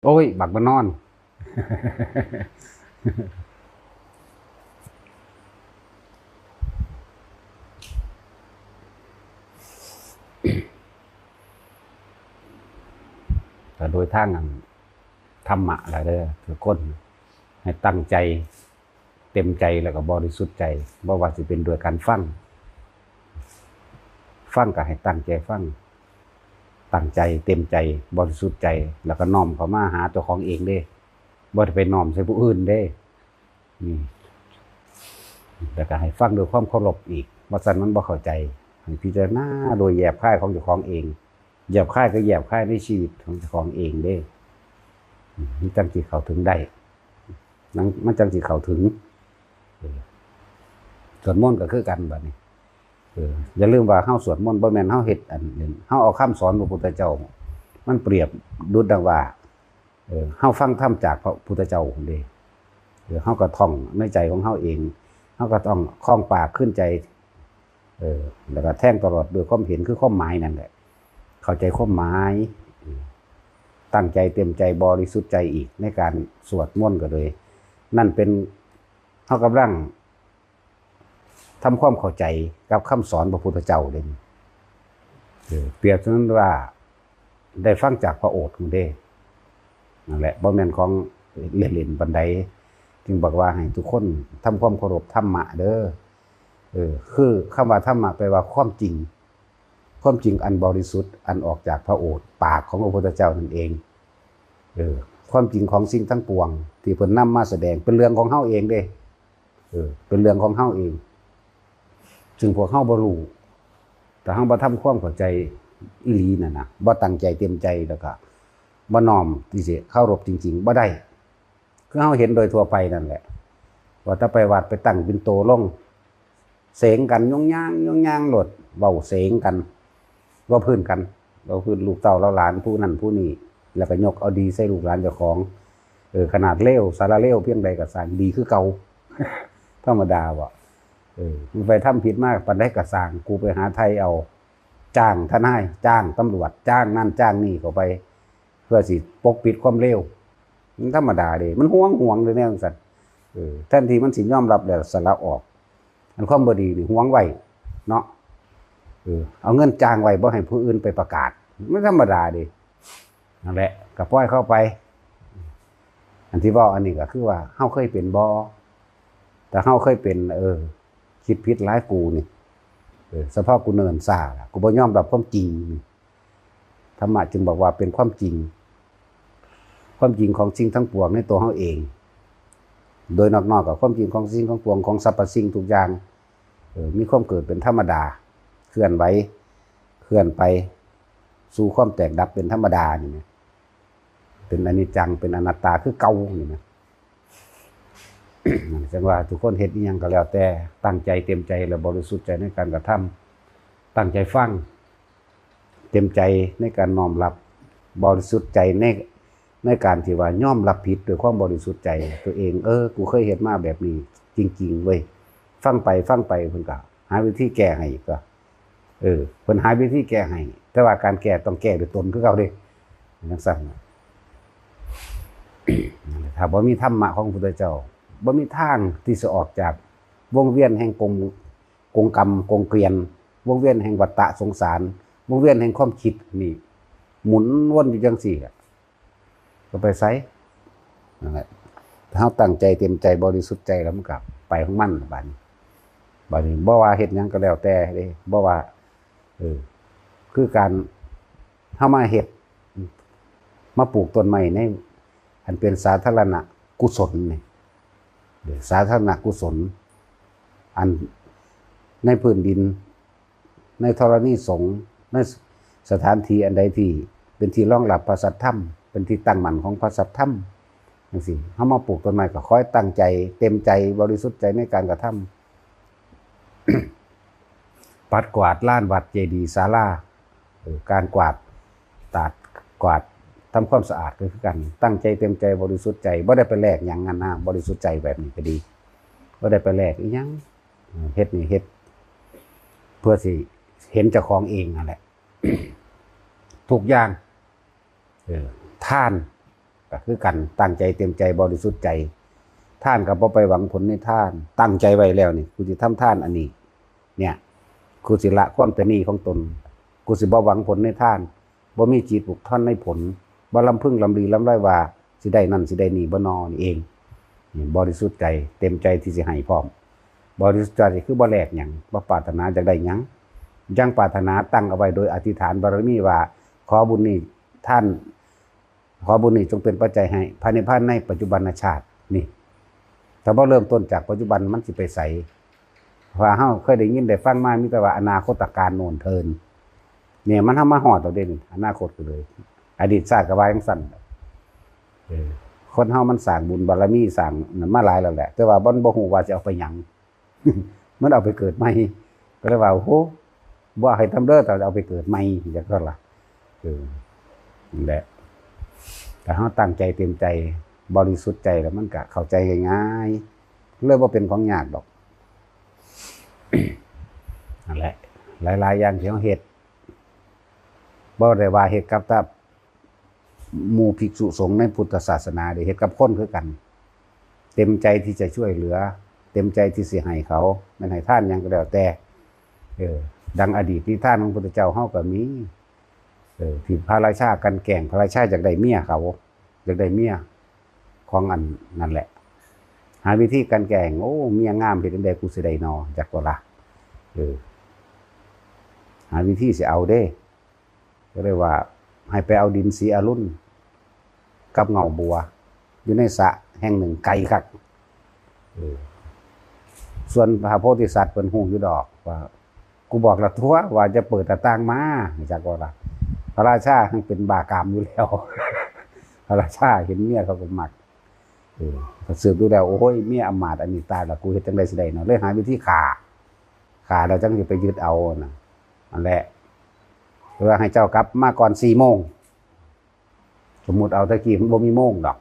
ໂອ້ຍ ບັກມານອນ ກະໂດຍທາງອັນທຳມະລະເດີ ທຸກຄົນໃຫ້ຕັ້ງໃຈ ເຕັມໃຈ ແລ້ວກໍບໍລິສຸດໃຈ, ບໍ່ວ່າຊິເປັນໂດຍການຟັງ, ຟັງກໍໃຫ້ຕັ້ງໃຈຟັງ, ຕັ້ງໃຈເຕັມໃຈ ບໍລິສຸດໃຈ ແລ້ວກໍນ້ອມເຂົ້າມາຫາເຈົ້າຂອງເອງເດ້, ບໍ່ໄດ້ໄປນ້ອມໃສ່ຜູ້ອື່ນເດ້. ອືມ ແລ້ວກໍໃຫ້ຟັງດ້ວຍຄວາມເຄົາລົບອີກ, ບໍ່ຊັ້ນມັນບໍ່ເຂົ້າໃຈ. ໃຫ້ພິຈາລະນາໂດຍແຍບຄາຍຂອງເຈົ້າຂອງເອງ, ແຍບຄາຍກໍແຍບຄາຍໃນຊີວິດຂອງເຈົ້າຂອງເອງເດ້, ອືມ ມັນຈັ່ງຊິເຂົ້າເຖິງໄດ້. ມັນ ມັນຈັ່ງຊິເຂົ້າເຖິງ. ເອີ ສວດມົນກໍຄືກັນບັດນີ້. ເອີ ຢ່າລືມວ່າເຮົາສວດມົນ ບໍ່ແມ່ນເຮົາເຮັດອັນ ເຮົາເອົາຄຳສອນຂອງພະພຸດທະເຈົ້າ ມັນປຽບດຸດດັ່ງວ່າ ເອີ ເຮົາຟັງທຳຈາກພະພຸດທະເຈົ້າພຸ້ນເດ້. ເອີ ເຮົາກໍທ່ອງໃນໃຈຂອງເຮົາເອງ, ເຮົາກໍຕ້ອງຄອງປາກຄືນໃຈ. ເອີ ແລ້ວກໍແທງຕະຫຼອດດ້ວຍຄວາມເຫັນ ຄືຄວາມໝາຍນັ້ນແຫຼະ, ເຂົ້າໃຈຄວາມໝາຍ, ຕັ້ງໃຈເຕັມໃຈ ບໍລິສຸດໃຈອີກໃນການສວດມົນກໍໂດຍ. ນັ້ນເປັນ ເຮົາກຳລັງທຳຄວາມເຂົ້າໃຈກັບຄຳສອນພະພຸດທະເຈົ້າເດ້. ເອີ ປຽບສະເໝືອນວ່າ ໄດ້ຟັງຈາກພະໂອດຫັ້ນເດ້. ນັ້ນແຫຼະ ບໍ່ແມ່ນຂອງເລ່ນໆປານໃດ, ຈຶ່ງບອກວ່າໃຫ້ທຸກຄົນທຳຄວາມເຄົາລົບທຳມະເດີ. ເອີ ຄືຄຳວ່າທຳມະແປວ່າຄວາມຈິງ, ຄວາມຈິງອັນບໍລິສຸດ ອັນອອກຈາກພະໂອດ ປາກຂອງພະພຸດທະເຈົ້ານັ້ນເອງ. ເອີ ຄວາມຈິງຂອງສິ່ງທັງປວງທີ່ເພິ່ນນຳມາສະແດງ ເປັນເລື່ອງຂອງເຮົາເອງເດ້. ເອີ ເປັນເລື່ອງຂອງເຮົາເອງ ຊຶ່ງພວກເຮົາບໍ່ຮູ້. ຖ້າເຮົາບໍ່ທຳຄວາມເຂົ້າໃຈອີ່ຫຼີນັ້ນນະ, ບໍ່ຕັ້ງໃຈເຕັມໃຈ ແລ້ວກະບໍ່ນ້ອມທີ່ຊິເຄົາລົບຈິງໆ ບໍ່ໄດ້. ຄືເຮົາເຫັນໂດຍທົ່ວໄປນັ້ນແຫຼະ ວ່າແຕ່ໄປວັດໄປຕັ້ງປິນໂຕລົງ ເສງກັນຍົງຍາງຍົງຍາງໂລດ, ເວົ້າເສງກັນ ເວົ້າພື້ນກັນ ເວົ້າພື້ນລູກເຕົ້າເຫຼົ່າຫຼານຜູ້ນັ້ນຜູ້ນີ້ ແລ້ວກໍຍົກເອົາດີໃສ່ລູກຫຼານເຈົ້າຂອງ. ເອີ ຂະໜາດເລວ ສາລະເລວພຽງໃດກໍຊ່າງ ດີຄືເກົ່າ ທຳມະດາເບາະ. ເອີ ມຶງໄປທຳຜິດມາປານໃດກໍຊ່າງ ກູໄປຫາໄຖ່ເອົາ, ຈ້າງທະນາຍ ຈ້າງຕຳຫຼວດ ຈ້າງນັ້ນຈ້າງນີ້ເຂົ້າໄປ ເພື່ອຊິປົກປິດຄວາມເລວ. ມັນທຳມະດາເດ້ ມັນຫວງຫວງເດ້ແນວຈັ່ງຊັ້ນ. ເອີ ແທນທີ່ມັນຊິຍອມຮັບແລ້ວສະຫຼະອອກ ອັນຄວາມບໍ່ດີນີ້ຫວງໄວ້ເນາະ. ເອີ ເອົາເງິນຈ້າງໄວ້ ບໍ່ໃຫ້ຜູ້ອື່ນໄປປະກາດ ມັນທຳມະດາເດ້. ນັ້ນແຫຼະ ກໍປ່ອຍເຂົາໄປ. ອັນທີ່ເວົ້າອັນນີ້ກໍຄືວ່າ ເຮົາເຄີຍເປັນບໍ່? ຖ້າເຮົາເຄີຍເປັນ ເອີ ຄິດຜິດຫຼາຍກູນີ້ ເອີ ສະເພາະກູເນີນຊາ ກູບໍ່ຍອມຮັບຄວາມຈິງ. ທຳມະຈຶ່ງບອກວ່າເປັນຄວາມຈິງ, ຄວາມຈິງຂອງສິ່ງທັງປວງໃນຕົວເຮົາເອງ. ໂດຍນອກໆກໍຄວາມຈິງຂອງສິ່ງທັງປວງ ຂອງສັບພະສິ່ງທຸກຢ່າງ ເອີ ມີຄວາມເກີດເປັນທຳມະດາ, ເຄື່ອນໄຫວ ເຄື່ອນໄປສູ່ຄວາມແຕກດັບເປັນທຳມະດານີ້ນະ, ເປັນອະນິດຈັງ ເປັນອະນັດຕາຄືເກົ່ານີ້ນະ. ຈັ່ງວ່າທຸກຄົນເຮັດອີ່ຫຍັງກໍແລ້ວແຕ່ ຕັ້ງໃຈເຕັມໃຈ ແລະ ບໍລິສຸດໃຈໃນການກະທຳ, ຕັ້ງໃຈຟັງ ເຕັມໃຈໃນການນ້ອມຮັບ, ບໍລິສຸດໃຈໃນ ໃນການທີ່ວ່າຍອມຮັບຜິດດ້ວຍຄວາມບໍລິສຸດໃຈຕົວເອງ. ເອີ ກູເຄີຍເຮັດມາແບບນີ້ຈິງໆເວີຍ. ຟັງໄປຟັງໄປເພິ່ນກໍຫາວິທີແກ້ໃຫ້ອີກຕົວະ. ເອີ ເພິ່ນຫາວິທີແກ້ໃຫ້, ແຕ່ວ່າການແກ້ຕ້ອງແກ້ດ້ວຍຕົນຄືເກົ່າເດ້. ຈັ່ງຊັ້ນ ຖ້າບໍ່ມີທຳມະຂອງພະພຸດທະເຈົ້າ, ບໍ່ມີທາງທີ່ຊິອອກຈາກວົງວຽນແຫ່ງກົງ ກົງກຳ ກົງກວຽນ, ວົງວຽນແຫ່ງວັດຕະສົງສານ, ວົງວຽນແຫ່ງຄວາມຄິດນີ້ ໝູນວົນຢູ່ຈັ່ງຊີ້ແຫຼະ. ກໍໄປໃສ? ນັ້ນແຫຼະ ຖ້າເຮົາຕັ້ງໃຈເຕັມໃຈ ບໍລິສຸດໃຈແລ້ວ ມັນກໍໄປຂອງມັນບາດນີ້. ບາດນີ້ບໍ່ວ່າເຮັດຫຍັງກໍແລ້ວແຕ່ເດ້, ບໍ່ວ່າ ເອີ ຄືການເຮົາມາເຮັດ ມາປູກຕົ້ນໄມ້ໃນອັນເປັນສາທາລະນະກຸສົນນີ້, ສາທາລະນະກຸສົນ ອັນໃນພື້ນດິນ ໃນທໍລະນີສົງ, ໃນສະຖານທີ່ອັນໃດທີ່ເປັນທີ່ຮອງຮັບພະສັດທຳ, ເປັນທີ່ຕັ້ງໝັ້ນຂອງພະສັດທຳ ຈັ່ງຊີ້, ເຮົາມາປູກຕົ້ນໄມ້ກໍຂໍໃຫ້ຕັ້ງໃຈເຕັມໃຈ ບໍລິສຸດໃຈໃນການກະທຳ. ປັດກວາດລານວັດເຈດີສາລາ, ເອີ ການກວາດ ຕາດ ກວາດ ທຳຄວາມສະອາດກໍຄືກັນ, ຕັ້ງໃຈເຕັມໃຈ ບໍລິສຸດໃຈ, ບໍ່ໄດ້ໄປແລກຫຍັງຫັ້ນນະ, ບໍລິສຸດໃຈແບບນີ້ກໍດີ, ບໍ່ໄດ້ໄປແລກອີ່ຫຍັງ. ເຮັດນີ້ເຮັດເພື່ອຊິເຫັນເຈົ້າຂອງເອງຫັ້ນແຫຼະ ທຸກຢ່າງ. ເອີ ທານ ກໍຄືກັນ, ຕັ້ງໃຈເຕັມໃຈ ບໍລິສຸດໃຈ. ທານກໍບໍ່ໄປຫວັງຜົນໃນທານ, ຕັ້ງໃຈໄວ້ແລ້ວນີ້ ກູຊິທຳທານອັນນີ້ ເນ່ຍ ກູຊິລະຄວາມຕະໜີຂອງຕົນ, ກູຊິບໍ່ຫວັງຜົນໃນທານ, ບໍ່ມີຈິດຜູກພັນໃນຜົນ, ບໍ່ລຳພຶງລຳລີລຳໄລວ່າຊິໄດ້ນັ້ນຊິໄດ້ນີ້ບໍ່ນໍ ນີ້ເອງ. ນີ້ບໍລິສຸດໃຈ, ເຕັມໃຈທີ່ຊິໃຫ້ພ້ອມ. ບໍລິສຸດໃຈຄືບໍ່ແລກຫຍັງ, ບໍ່ປາດຖະໜາຢາກໄດ້ຫຍັງ, ຍັງປາດຖະໜາຕັ້ງເອົາໄວ້ໂດຍອະທິຖານບາລະມີວ່າ ຂໍບຸນນີ້ທ່ານ ຂໍບຸນນີ້ຈົ່ງເປັນປັດໄຈໃຫ້ພະນິບພານໃນປັດຈຸບັນນະຊາດນີ້. ຖ້າບໍ່ເລີ່ມຕົ້ນຈາກປັດຈຸບັນ ມັນຊິໄປໃສ? ເພາະວ່າເຮົາເຄີຍໄດ້ຍິນໄດ້ຟັງມາ ມີແຕ່ວ່າອະນາຄົດຕະການໂນ້ນເທີນ. ນີ້ມັນເຮົາມາຮອດແລ້ວເດ້ນີ້, ອະນາຄົດກໍເລີຍ, ອະດີດຊາດກໍວ່າຈັ່ງຊັ້ນ. ເອີ ຄົນເຮົາມັນສ້າງບຸນບາລະມີ ສ້າງນັ້ນມາຫຼາຍແລ້ວແຫຼະ, ແຕ່ວ່າມັນບໍ່ຮູ້ວ່າຊິເອົາໄປຫຍັງ. ມັນເອົາໄປເກີດໃໝ່. ກໍເລີຍວ່າ ໂອ້ໂຫ ບໍ່ໃຫ້ທຳເດີ ແຕ່ເອົາໄປເກີດໃໝ່ ຈັ່ງຊັ້ນລະ. ເອີ ນັ້ນແຫຼະ, ຖ້າເຮົາຕັ້ງໃຈເຕັມໃຈ ບໍລິສຸດໃຈແລ້ວ ມັນກະເຂົ້າໃຈງ່າຍໆ, ເລີຍບໍ່ເປັນຂອງຍາກດອກ. ນັ້ນແຫຼະ, ຫຼາຍໆຢ່າງທີ່ເຮົາເຮັດ ບໍ່ໄດ້ວ່າເຮັດກັບແຕ່ ໝູ່ພິກສຸສົງໃນພຸດທະສາສະໜາເດ້, ເຮັດກັບຄົນຄືກັນ, ເຕັມໃຈທີ່ຈະຊ່ວຍເຫຼືອ, ເຕັມໃຈທີ່ຊິໃຫ້ເຂົາ, ແມ່ນໃຫ້ທານຫຍັງກໍແລ້ວແຕ່. ເອີ ດັ່ງອະດີດນິທານຂອງພຸດທະເຈົ້າເຮົາກໍມີ, ເອີ ທີ່ພະລາຊາກັ່ນແກງ, ພະລາຊາຢາກໄດ້ເມຍເຂົາ, ຢາກໄດ້ເມຍຂອງອັນນັ້ນແຫຼະ, ຫາວິທີກັ່ນແກງ, ໂອ້ ເມຍງາມ ເຮັດຈັ່ງໃດກູຊິໄດ້ນໍ ຈັກບໍ່ລະ? ເອີ ຫາວິທີຊິເອົາເດ້. ກໍເລີຍວ່າໃຫ້ໄປເອົາດິນສີອະລຸນກັບເຫງົ້າບົວ ຢູ່ໃນສະແຫ່ງໜຶ່ງໄກຄັກ. ເອີ ສ່ວນພະໂພທິສັດເພິ່ນຮູ້ຢູ່ດອກວ່າ ກູບອກລະຕົວະວ່າຈະເປີດໜ້າຕ່າງມາ ຈັກວ່າລະ. ພະລາຊາຫັ້ນເປັນບ້າກາມຢູ່ແລ້ວ, ພະລາຊາເຫັນເມຍເຂົາກໍມັກ. ເອີ ກໍສືບດູແລ້ວ ໂອ້ຍ ເມຍອຳມາດອັນນີ້ຕາຍລະ ກູເຮັດຈັ່ງໃດຊິໄດ້ເນາະ, ເລີຍຫາວິທີຂ້າ, ຂ້າແລ້ວຈັ່ງຊິໄປຍຶດເອົານະ. ນັ້ນແຫຼະ, ເພິ່ນວ່າໃຫ້ເຈົ້າກັບມາກ່ອນສີ່ໂມງ. ສົມມຸດເອົາ ແຕ່ກີ້ມັນບໍ່ມີໂມງດອກ,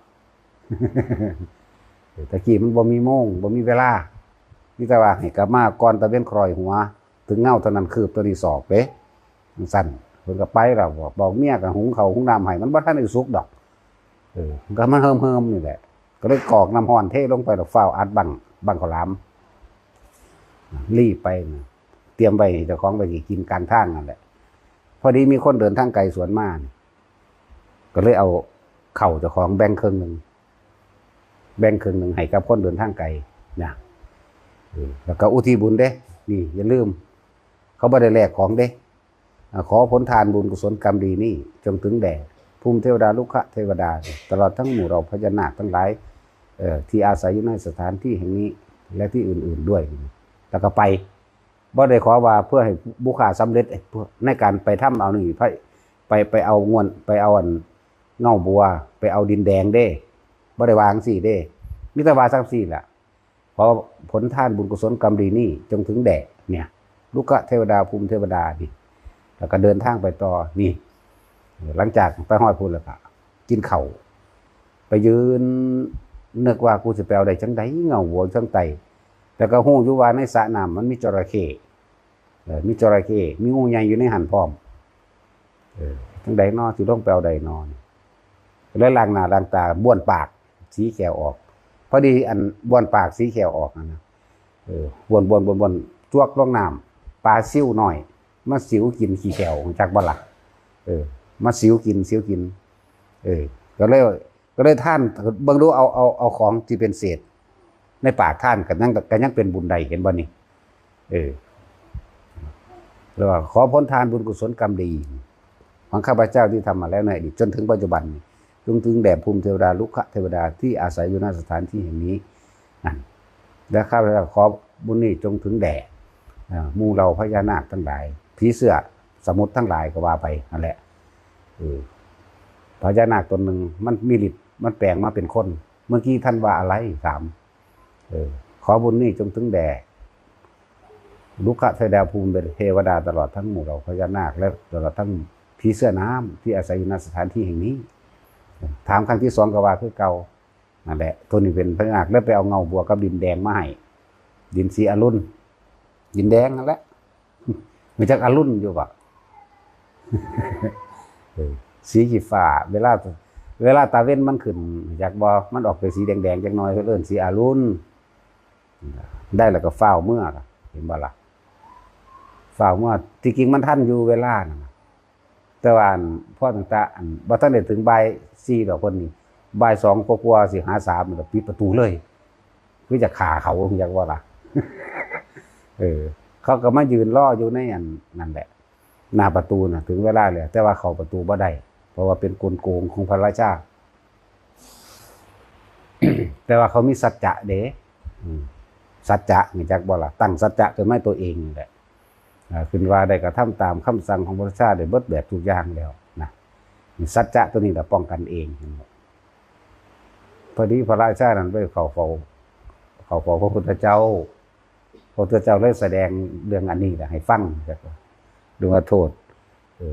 ແຕ່ກີ້ມັນບໍ່ມີໂມງ ບໍ່ມີເວລາ, ມີແຕ່ວ່າໃຫ້ກັບມາກ່ອນຕາເວັນຄ້ອຍຫົວ, ເຖິງເຫງົ້າເທົ່ານັ້ນຄືບ ໂຕນີ້ສອກເດ້, ຈັ່ງຊັ້ນ. ເພິ່ນກໍໄປແລ້ວ, ບອກເມຍກໍຫຸງເຂົ້າຫຸງນ້ຳໃຫ້, ມັນບໍ່ທັນໄດ້ສຸກດອກ. ເອີ ກໍມາເຫິມໆນີ້ແຫຼະ, ກໍເລີຍກອກນ້ຳຮ້ອນເທລົງໄປ ແລ້ວຟ້າວອັດບັ້ງ, ບັ້ງເຂົ້າຫຼາມ, ລີບໄປນະ, ຕຽມໄວ້ໃຫ້ເຈົ້າຂອງໄປກິນກາງທາງນັ້ນແຫຼະ. ພໍດີມີຄົນເດີນທາງໄກສວນມາ, ກໍເລີຍເອົາເຂົ້າເຈົ້າຂອງແບ່ງເຄິ່ງໜຶ່ງ, ແບ່ງເຄິ່ງໜຶ່ງໃຫ້ກັບຄົນເດີນທາງໄກນະ. ເອີ ແລ້ວກໍອຸທິດບຸນເດ້, ນີ້ຢ່າລືມ, ເຂົາບໍ່ໄດ້ແລກຂອງເດ້. ອາ ຂໍຜົນທານບຸນກຸສົນກຳດີນີ້ ຈົ່ງເຖິງແດ່ພູມເທວດາ ລຸກຂະເທວດາ ຕະຫຼອດທັງໝູ່ເຫຼົ່າພະຍານາກທັງຫຼາຍ ເອີ ທີ່ອາໄສຢູ່ໃນສະຖານທີ່ແຫ່ງນີ້ ແລະ ທີ່ອື່ນໆດ້ວຍ. ແລ້ວກໍໄປ, ບໍ່ໄດ້ຂໍວ່າເພື່ອໃຫ້ບຸກຄາສຳເລັດ ໃນການໄປທຳເອົານີ້ ໄປ ໄປ ໄປເອົາງວນ ໄປເອົາອັນເຫງົ້າບົວ ໄປເອົາດິນແດງເດ້, ບໍ່ໄດ້ວ່າຈັ່ງຊີ້ເດ້, ມີແຕ່ວ່າຈັ່ງຊີ້ແຫຼະ. ຂໍຜົນທານບຸນກຸສົນກຳດີນີ້ ຈົ່ງເຖິງແດ່ ເນ່ຍ ລຸກຂະເທວດາ ພູມເທວດານີ້, ແລ້ວກໍເດີນທາງໄປຕໍ່ນີ້. ຫຼັງຈາກໄປຮອດພຸ້ນແລ້ວກໍກິນເຂົ້າ, ໄປຢືນນຶກວ່າ ກູຊິໄປເອົາໄດ້ຈັ່ງໃດເຫງົ້າບົວເທິງໃຕ້, ແລ້ວກໍຮູ້ຢູ່ວ່າໃນສະນ້ຳມັນມີຈໍລະເຂ້, ເອີ ມີຈໍລະເຂ້ ມີງູໃຫຍ່ຢູ່ໃນຫັ້ນພ້ອມ. ເອີ ຈັ່ງໃດນໍ ຊິລົງໄປເອົາໄດ້ນໍ? ກໍເລີຍລ້າງໜ້າລ້າງຕາ ບ້ວນປາກສີແຂ້ວອອກ. ພໍດີອັນບ້ວນປາກສີແຂ້ວອອກຫັ້ນນະ, ເອີ ບ້ວນໆໆໆ ຈວກລົງນ້ຳ, ປາຊິວນ້ອຍມາຊິວກິນຂີ້ແຂ້ວ ຮູ້ຈັກບໍ່ລະ? ເອີ ມາຊິວກິນ ຊິວກິນ. ເອີ ກໍເລີຍ ກໍເລີຍທ່ານເບິ່ງດູ ເອົາ ເອົາ ເອົາຂອງທີ່ເປັນເສດໃນປາກທ່ານ ກໍຍັງ ກໍຍັງເປັນບຸນໄດ້ ເຫັນບໍ່ນີ້? ເອີ ແລ້ວວ່າ ຂໍຜົນທານບຸນກຸສົນກຳດີຂອງຂ້າພະເຈົ້າທີ່ທຳມາແລ້ວໃນອະດີດ ຈົນເຖິງປັດຈຸບັນນີ້ ຈົ່ງເຖິງແດ່ພູມເທວດາ ລຸກຂະເທວດາທີ່ອາໄສຢູ່ ນະ ສະຖານທີ່ແຫ່ງນີ້ນັ້ນ ແລະ ຂ້າພະເຈົ້າຂໍບຸນນີ້ຈົ່ງເຖິງແດ່ ເອີ ໝູ່ເຫຼົ່າພະຍານາກທັງຫຼາຍ ຜີເສື້ອສະໝຸດທັງຫຼາຍ ກໍວ່າໄປຫັ້ນແຫຼະ. ເອີ ພະຍານາກຕົນໜຶ່ງ ມັນມີລິດ ມັນແປງມາເປັນຄົນ. ເມື່ອກີ້ທ່ານວ່າອະໄລ? ຖາມ. ເອີ ຂໍບຸນນີ້ຈົ່ງເຖິງແດ່ ລຸກຂະເທວດາ ພູມເທວດາ ຕະຫຼອດທັງໝູ່ເຫຼົ່າພະຍານາກ ແລະ ຕະຫຼອດທັງຜີເສື້ອນ້ຳ ທີ່ອາໄສຢູ່ ນະ ສະຖານທີ່ແຫ່ງນີ້. ຖາມຄັ້ງທີສອງກໍວ່າຄືເກົ່າ. ນັ້ນແຫຼະ ໂຕນີ້ເປັນພະຍານາກ ແລ້ວໄປເອົາເຫງົ້າບົວກັບດິນແດງມາໃຫ້, ດິນສີອະລຸນ, ດິນແດງຫັ້ນແຫຼະ. ຮູ້ຈັກອະລຸນຢູ່ບໍ່? ເອີ ສີຂີ້ຟ້າ ເວລາ ເວລາຕາເວັນມັນຂຶ້ນ ຮູ້ຈັກບໍ່? ມັນອອກເປັນສີແດງໆຈັກໜ່ອຍ ເພິ່ນເອີ້ນສີອາລຸນ. ໄດ້ແລ້ວກໍຟ້າວເມືອ ເຫັນບໍ່ລະ? ຟ້າວເມືອ. ທີ່ຈິງມັນທັນຢູ່ເວລານັ້ນນະ ແຕ່ວ່າ ອັນ ພໍຕັ້ງແຕ່ ອັນ ບໍ່ທັນໄດ້ເຖິງບ່າຍສີ່ດອກ ເພິ່ນນີ້ ບ່າຍສອງກວ່າໆ ຊິຫາສາມ ແລ້ວກໍປິດປະຕູເລີຍ ຄືຈະຂ້າເຂົາ ຮູ້ຈັກບໍ່ລະ? ເອີ ເຂົາກໍມາຢືນລໍຢູ່ໃນ ອັນ ນັ້ນແຫຼະ ໜ້າປະຕູນະ ເຖິງເວລາແລ້ວ ແຕ່ວ່າເຂົ້າປະຕູບໍ່ໄດ້ ເພາະວ່າເປັນກົນໂກງຂອງພະລາຊາ. ແຕ່ວ່າເຂົາມີສັດຈະເດ້ ອືມ ສັດຈະ ຮູ້ຈັກບໍ່ລະ? ຕັ້ງສັດຈະຂຶ້ນມາໃຫ້ຕົວເອງນີ້ແຫຼະ ເອີ ຂຶ້ນວ່າໄດ້ກະທຳຕາມຄຳສັ່ງຂອງພະລາຊາໄດ້ເບິດແບບທຸກຢ່າງແລ້ວນະ. ສັດຈະຕົວນີ້ລະປ້ອງກັນເອງ. ພໍດີພະລາຊານັ້ນໄປເຂົ້າເຝົ້າ ເຂົ້າເຝົ້າພະພຸດທະເຈົ້າ ພະພຸດທະເຈົ້າເລີຍສະແດງເລື່ອງອັນນີ້ລະໃຫ້ຟັງ ເລື່ອງວ່າໂທດ ເອີ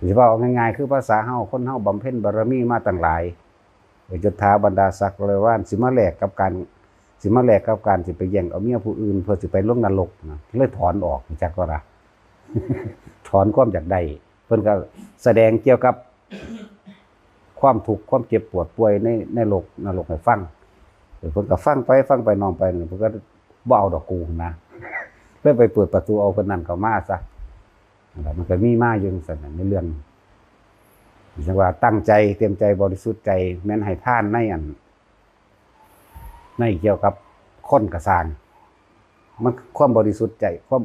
ຊິເວົ້າງ່າຍໆ ຄືພາສາເຮົາ ຄົນເຮົາບຳເພັນບາລະມີມາຕັ້ງຫຼາຍ ເອີ ຍົດຖາບັນດາສັກບໍລິວານ ຊິມາແລກກັບການ ຊິມາແລກກັບການຊິໄປແຍ່ງເອົາເມຍຜູ້ອື່ນ ເພື່ອຊິໄປລົງນະລົກນະ ເລີຍຖອນອອກ ຮູ້ຈັກບໍ່ລະ? ຖອນຄວາມຢາກໄດ້ ເພິ່ນກໍສະແດງກ່ຽວກັບຄວາມທຸກ ຄວາມເຈັບປວດປ່ວຍໃນ ໃນໂລກນະລົກໃຫ້ຟັງ. ເອີ ເພິ່ນກໍຟັງໄປ ຟັງໄປນອນໄປ ເພິ່ນກໍບໍ່ເອົາດອກກູນະ ເລີຍໄປເປີດປະຕູເອົາຄົນນັ້ນເຂົ້າມາຊະ. ນັ້ນລະ ມັນກໍມີມາຢູ່ຈັ່ງຊັ້ນນະ ໃນເລື່ອງ ຈັ່ງວ່າຕັ້ງໃຈ ເຕັມໃຈ ບໍລິສຸດໃຈ ແມ່ນໃຫ້ທານໃນອັນ ໃນກ່ຽວກັບຄົນກໍຊ່າງ ມັນຄວາມບໍລິສຸດໃຈ ຄວາມ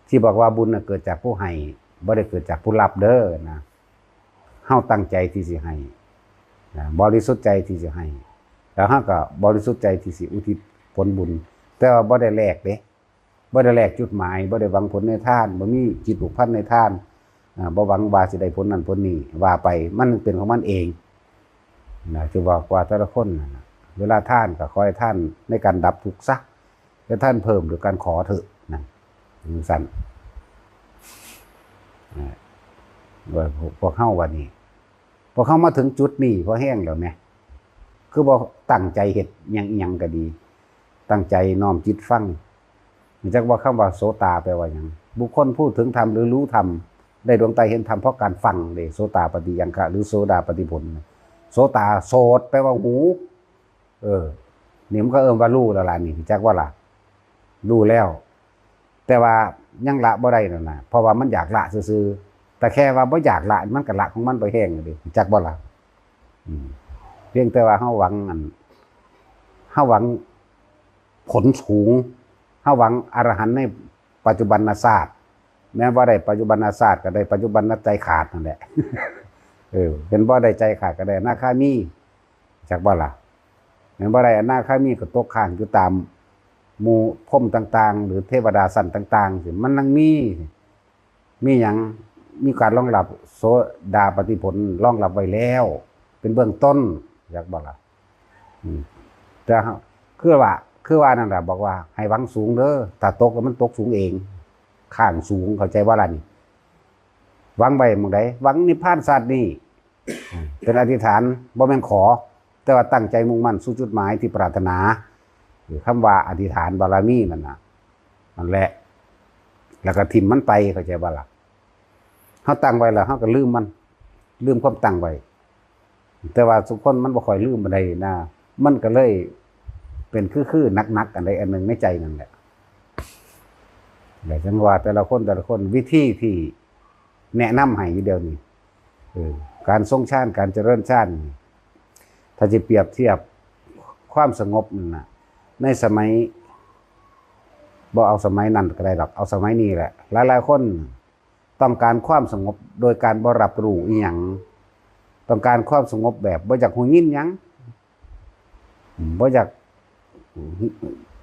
ທີ່ບອກວ່າບຸນນະເກີດຈາກຜູ້ໃຫ້ ບໍ່ໄດ້ເກີດຈາກຜູ້ຮັບເດີນະ. ເຮົາຕັ້ງໃຈທີ່ຊິໃຫ້ນະ ບໍລິສຸດໃຈທີ່ຊິໃຫ້ ແລ້ວເຮົາກໍບໍລິສຸດໃຈທີ່ຊິອຸທິດຜົນບຸນ ແຕ່ວ່າບໍ່ໄດ້ແລກເດ້. ບໍ່ໄດ້ແລກຈຸດໝາຍ ບໍ່ໄດ້ຫວັງຜົນໃນທານ ບໍ່ມີຈິດຜູກພັນໃນທານ ອາ ບໍ່ຫວັງວ່າຊິໄດ້ຜົນນັ້ນຜົນນີ້ ວ່າໄປ ມັນເປັນຂອງມັນເອງນະ. ຄືບອກວ່າແຕ່ລະຄົນນັ້ນນະ ເວລາທານກໍຂໍໃຫ້ທານໃນການດັບທຸກຊະ ຢ່າທານເພີ່ມໂດຍການຂໍເຖາະນະ ຈັ່ງຊັ້ນ. ອາ ວ່າພວກເຮົາບັດນີ້ ພວກເຮົາມາເຖິງຈຸດນີ້ພໍແຮງແລ້ວແໝ ຄືບໍ່ຕັ້ງໃຈເຮັດຫຍັງອີ່ຫຍັງກໍດີ ຕັ້ງໃຈນ້ອມຈິດຟັງ. ຮູ້ຈັກບໍ່ຄຳວ່າໂສຕາແປວ່າຫຍັງ? ບຸກຄົນຜູ້ເຖິງທຳ ຫຼື ຮູ້ທຳ ໄດ້ດວງຕາເຫັນທຳເພາະການຟັງເດ້ ໂສຕາປະຕິຍັງຄະ ຫຼື ໂສດາປະຕິຜົນ. ໂສຕາ ໂສດ ແປວ່າຫູ ເອີ ນີ້ມັນກໍເອີ້ນວ່າຮູ້ແລ້ວລະ ນີ້ ຮູ້ຈັກບໍ່ລະ? ຮູ້ແລ້ວ ແຕ່ວ່າຍັງລະບໍ່ໄດ້ນັ້ນນະ ເພາະວ່າມັນຢາກລະຊື່ໆ ແຕ່ແຄ່ວ່າບໍ່ຢາກລະ ມັນກໍລະຂອງມັນໄປແຮງເດ້ ຮູ້ຈັກບໍ່ລະ? ອືມ ພຽງແຕ່ວ່າເຮົາຫວັງ ອັນ ເຮົາຫວັງຜົນສູງ ເຮົາຫວັງອະລະຫັນໃນປັດຈຸບັນນະຊາດ ແມ່ນບໍ່ໄດ້ປັດຈຸບັນນະຊາດ ກໍໄດ້ປັດຈຸບັນນະໃຈຂາດນັ້ນແຫຼະ ເອີ ເຫັນບໍ່ ໄດ້ໃຈຂາດກໍໄດ້ອະນາຄາມີ ຈັກບໍ່ລະ? ແມ່ນບໍ່ໄດ້ອະນາຄາມີກໍຕົກຄ້າງຢູ່ຕາມໝູ່ພົມຕ່າງໆ ຫຼື ເທວະດາຊັ້ນຕ່າງໆ ຊິ ມັນຍັງມີ ມີຫຍັງ ມີການລອງຮັບ ໂສດາປະຕິຜົນລອງຮັບໄວ້ແລ້ວ ເປັນເບື້ອງຕົ້ນ ຈັກບໍ່ລະ? ອືມ ແຕ່ເຮົາ ຄືວ່າ ຄືວ່ານັ້ນລະ ບອກວ່າໃຫ້ຫວັງສູງເດີ ຖ້າຕົກແລ້ວມັນຕົກສູງເອງ ຄ້າງສູງ ເຂົ້າໃຈບໍ່ລະນີ້? ຫວັງໄວ້ໝ່ອງໃດ? ຫວັງນິບພານຊາດນີ້ ເປັນອະທິຖານ ບໍ່ແມ່ນຂໍ ແຕ່ວ່າຕັ້ງໃຈມຸ່ງໝັ້ນສູ່ຈຸດໝາຍທີ່ປາດຖະໜາ ຄືຄຳວ່າອະທິຖານບາລະມີນັ້ນນະ ນັ້ນແຫຼະ ແລ້ວກໍຖິ້ມມັນໄປ ເຂົ້າໃຈບໍ່ລະ? ເຮົາຕັ້ງໄວ້ແລ້ວ ເຮົາກໍລືມມັນ ລືມຄວາມຕັ້ງໄວ້ ແຕ່ວ່າຊຸມຄົນມັນບໍ່ຄ່ອຍລືມປານໃດນະ ມັນກໍເລີຍເປັນຄືໆ ໜັກໆ ອັນໃດອັນໜຶ່ງໃນໃຈນັ້ນແຫຼະ ແລະ ຈັ່ງວ່າແຕ່ລະຄົນ ແຕ່ລະຄົນ ວິທີທີ່ ແນະນຳໃຫ້ຢູ່ດຽວນີ້ ເອີ ການຊົງຊານ ການຈະເລີນຊານ ຖ້າຊິປຽບທຽບຄວາມສະຫງົບນັ້ນນະ ໃນສະໄໝ ບໍ່ເອົາສະໄໝນັ້ນກໍໄດ້ດອກ ເອົາສະໄໝນີ້ແຫຼະ ຫຼາຍໆຄົນຕ້ອງການຄວາມສະຫງົບໂດຍການບໍ່ຮັບຮູ້ອີ່ຫຍັງ ຕ້ອງການຄວາມສະຫງົບແບບບໍ່ຢາກຮູ້ຍິນຫຍັງ ບໍ່ຢາກ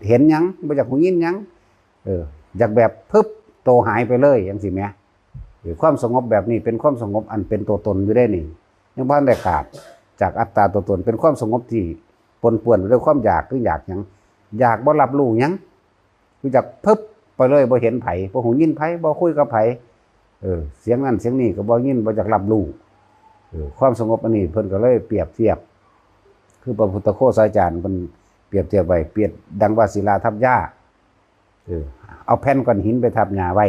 ເຫັນຫຍັງ ບໍ່ຢາກຮູ້ຍິນຫຍັງ ເອີ ຢາກແບບ ປຶບ ໂຕຫາຍໄປເລີຍ ຈັ່ງຊີ້ແໝ ເອີ ຄວາມສະຫງົບແບບນີ້ເປັນຄວາມສະຫງົບອັນເປັນຕົວຕົນຢູ່ເດ້ນີ້ ຍັງບໍ່ທັນໄດ້ຂາດຈາກອັດຕາຕົວຕົນ ເປັນຄວາມສະຫງົບທີ່ປົນປ່ວນໄປດ້ວຍຄວາມຢາກ ຄືຢາກຫຍັງ? ຢາກບໍ່ຮັບຮູ້ຫຍັງ ຄືຢາກ ປຶບ ໄປເລີຍ ບໍ່ເຫັນໃຜ ບໍ່ຮູ້ຍິນໃຜ ບໍ່ຄຸຍກັບໃຜ ເອີ ສຽງນັ້ນສຽງນີ້ກໍບໍ່ຍິນ ບໍ່ຢາກຮັບຮູ້ ເອີ ຄວາມສະຫງົບອັນນີ້ເພິ່ນກໍເລີຍປຽບທຽບ ຄືພະພຸດທະໂຄສາຈານເພິ່ນປຽບທຽບໄວ້ ປຽບດັ່ງວ່າສິລາທັບຫຍ້າ ເອີ ເອົາແຜ່ນກ້ອນຫີນໄປທັບຫຍ້າໄວ້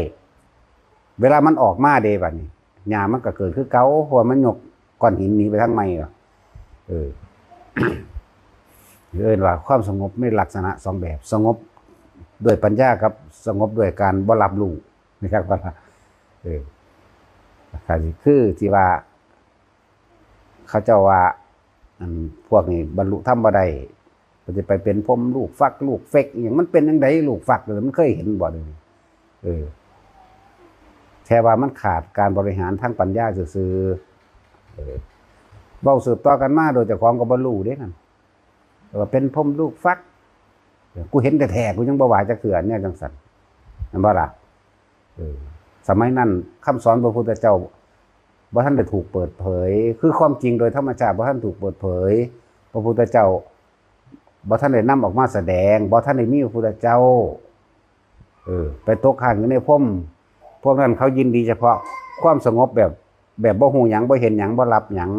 ເວລາມັນອອກມາເດ້ ບາດນີ້ຫຍ້າມັນກໍເກີດຄືເກົ່າ ເພາະວ່າມັນຍົກກ້ອນຫີນໜີໄປທາງໃໝ່ແລ້ວ ເອີ ເອີ້ນວ່າຄວາມສະຫງົບມີລັກສະນະສອງແບບ, ສະຫງົບດ້ວຍປັນຍາກັບສະຫງົບດ້ວຍການບໍ່ຮັບຮູ້ ເອີ ຄືທີ່ວ່າ ເຂົາເຈົ້າວ່າ ອັນ ພວກນີ້ບັນລຸທຳບໍ່ໄດ້ ກໍຈະໄປເປັນພົມລູກຟັກລູກເຟັກອີ່ຫຍັງ. ມັນເປັນຈັ່ງໃດລູກຟັກ? ເອີ ມັນເຄີຍເຫັນບໍ່? ເອີ ແຕ່ວ່າມັນຂາດການບໍລິຫານທາງປັນຍາຊື່ໆ. ເອີ ເວົ້າສືບຕໍ່ກັນມາໂດຍເຈົ້າຂອງກໍບໍ່ຮູ້ເດ້ນັ້ນ ວ່າເປັນພົມລູກຟັກ. ເອີ ກູເຫັນແທ້ໆ ກູຍັງບໍ່ວ່າຈັກເທື່ອ ແນວຈັ່ງຊັ້ນ ແມ່ນບໍ່ລະ? ເອີ ສະໄໝນັ້ນຄຳສອນພະພຸດທະເຈົ້າບໍ່ທັນໄດ້ຖືກເປີດເຜີຍ, ຄືຄວາມຈິງໂດຍທຳມະຊາດບໍ່ທັນຖືກເປີດເຜີຍ, ພະພຸດທະເຈົ້າບໍ່ທັນໄດ້ນຳອອກມາສະແດງ, ບໍ່ທັນໄດ້ມີພະພຸດທະເຈົ້າ. ເອີ ໄປຕົກຄ້າງຢູ່ໃນພົມ, ພວກນັ້ນເຂົາຍິນດີສະເພາະຄວາມສະຫງົບແບບ ແບບບໍ່ຮູ້ຫຍັງ, ບໍ່ເຫັນຫຍັງ, ບໍ່ຮັບຫຍັງ,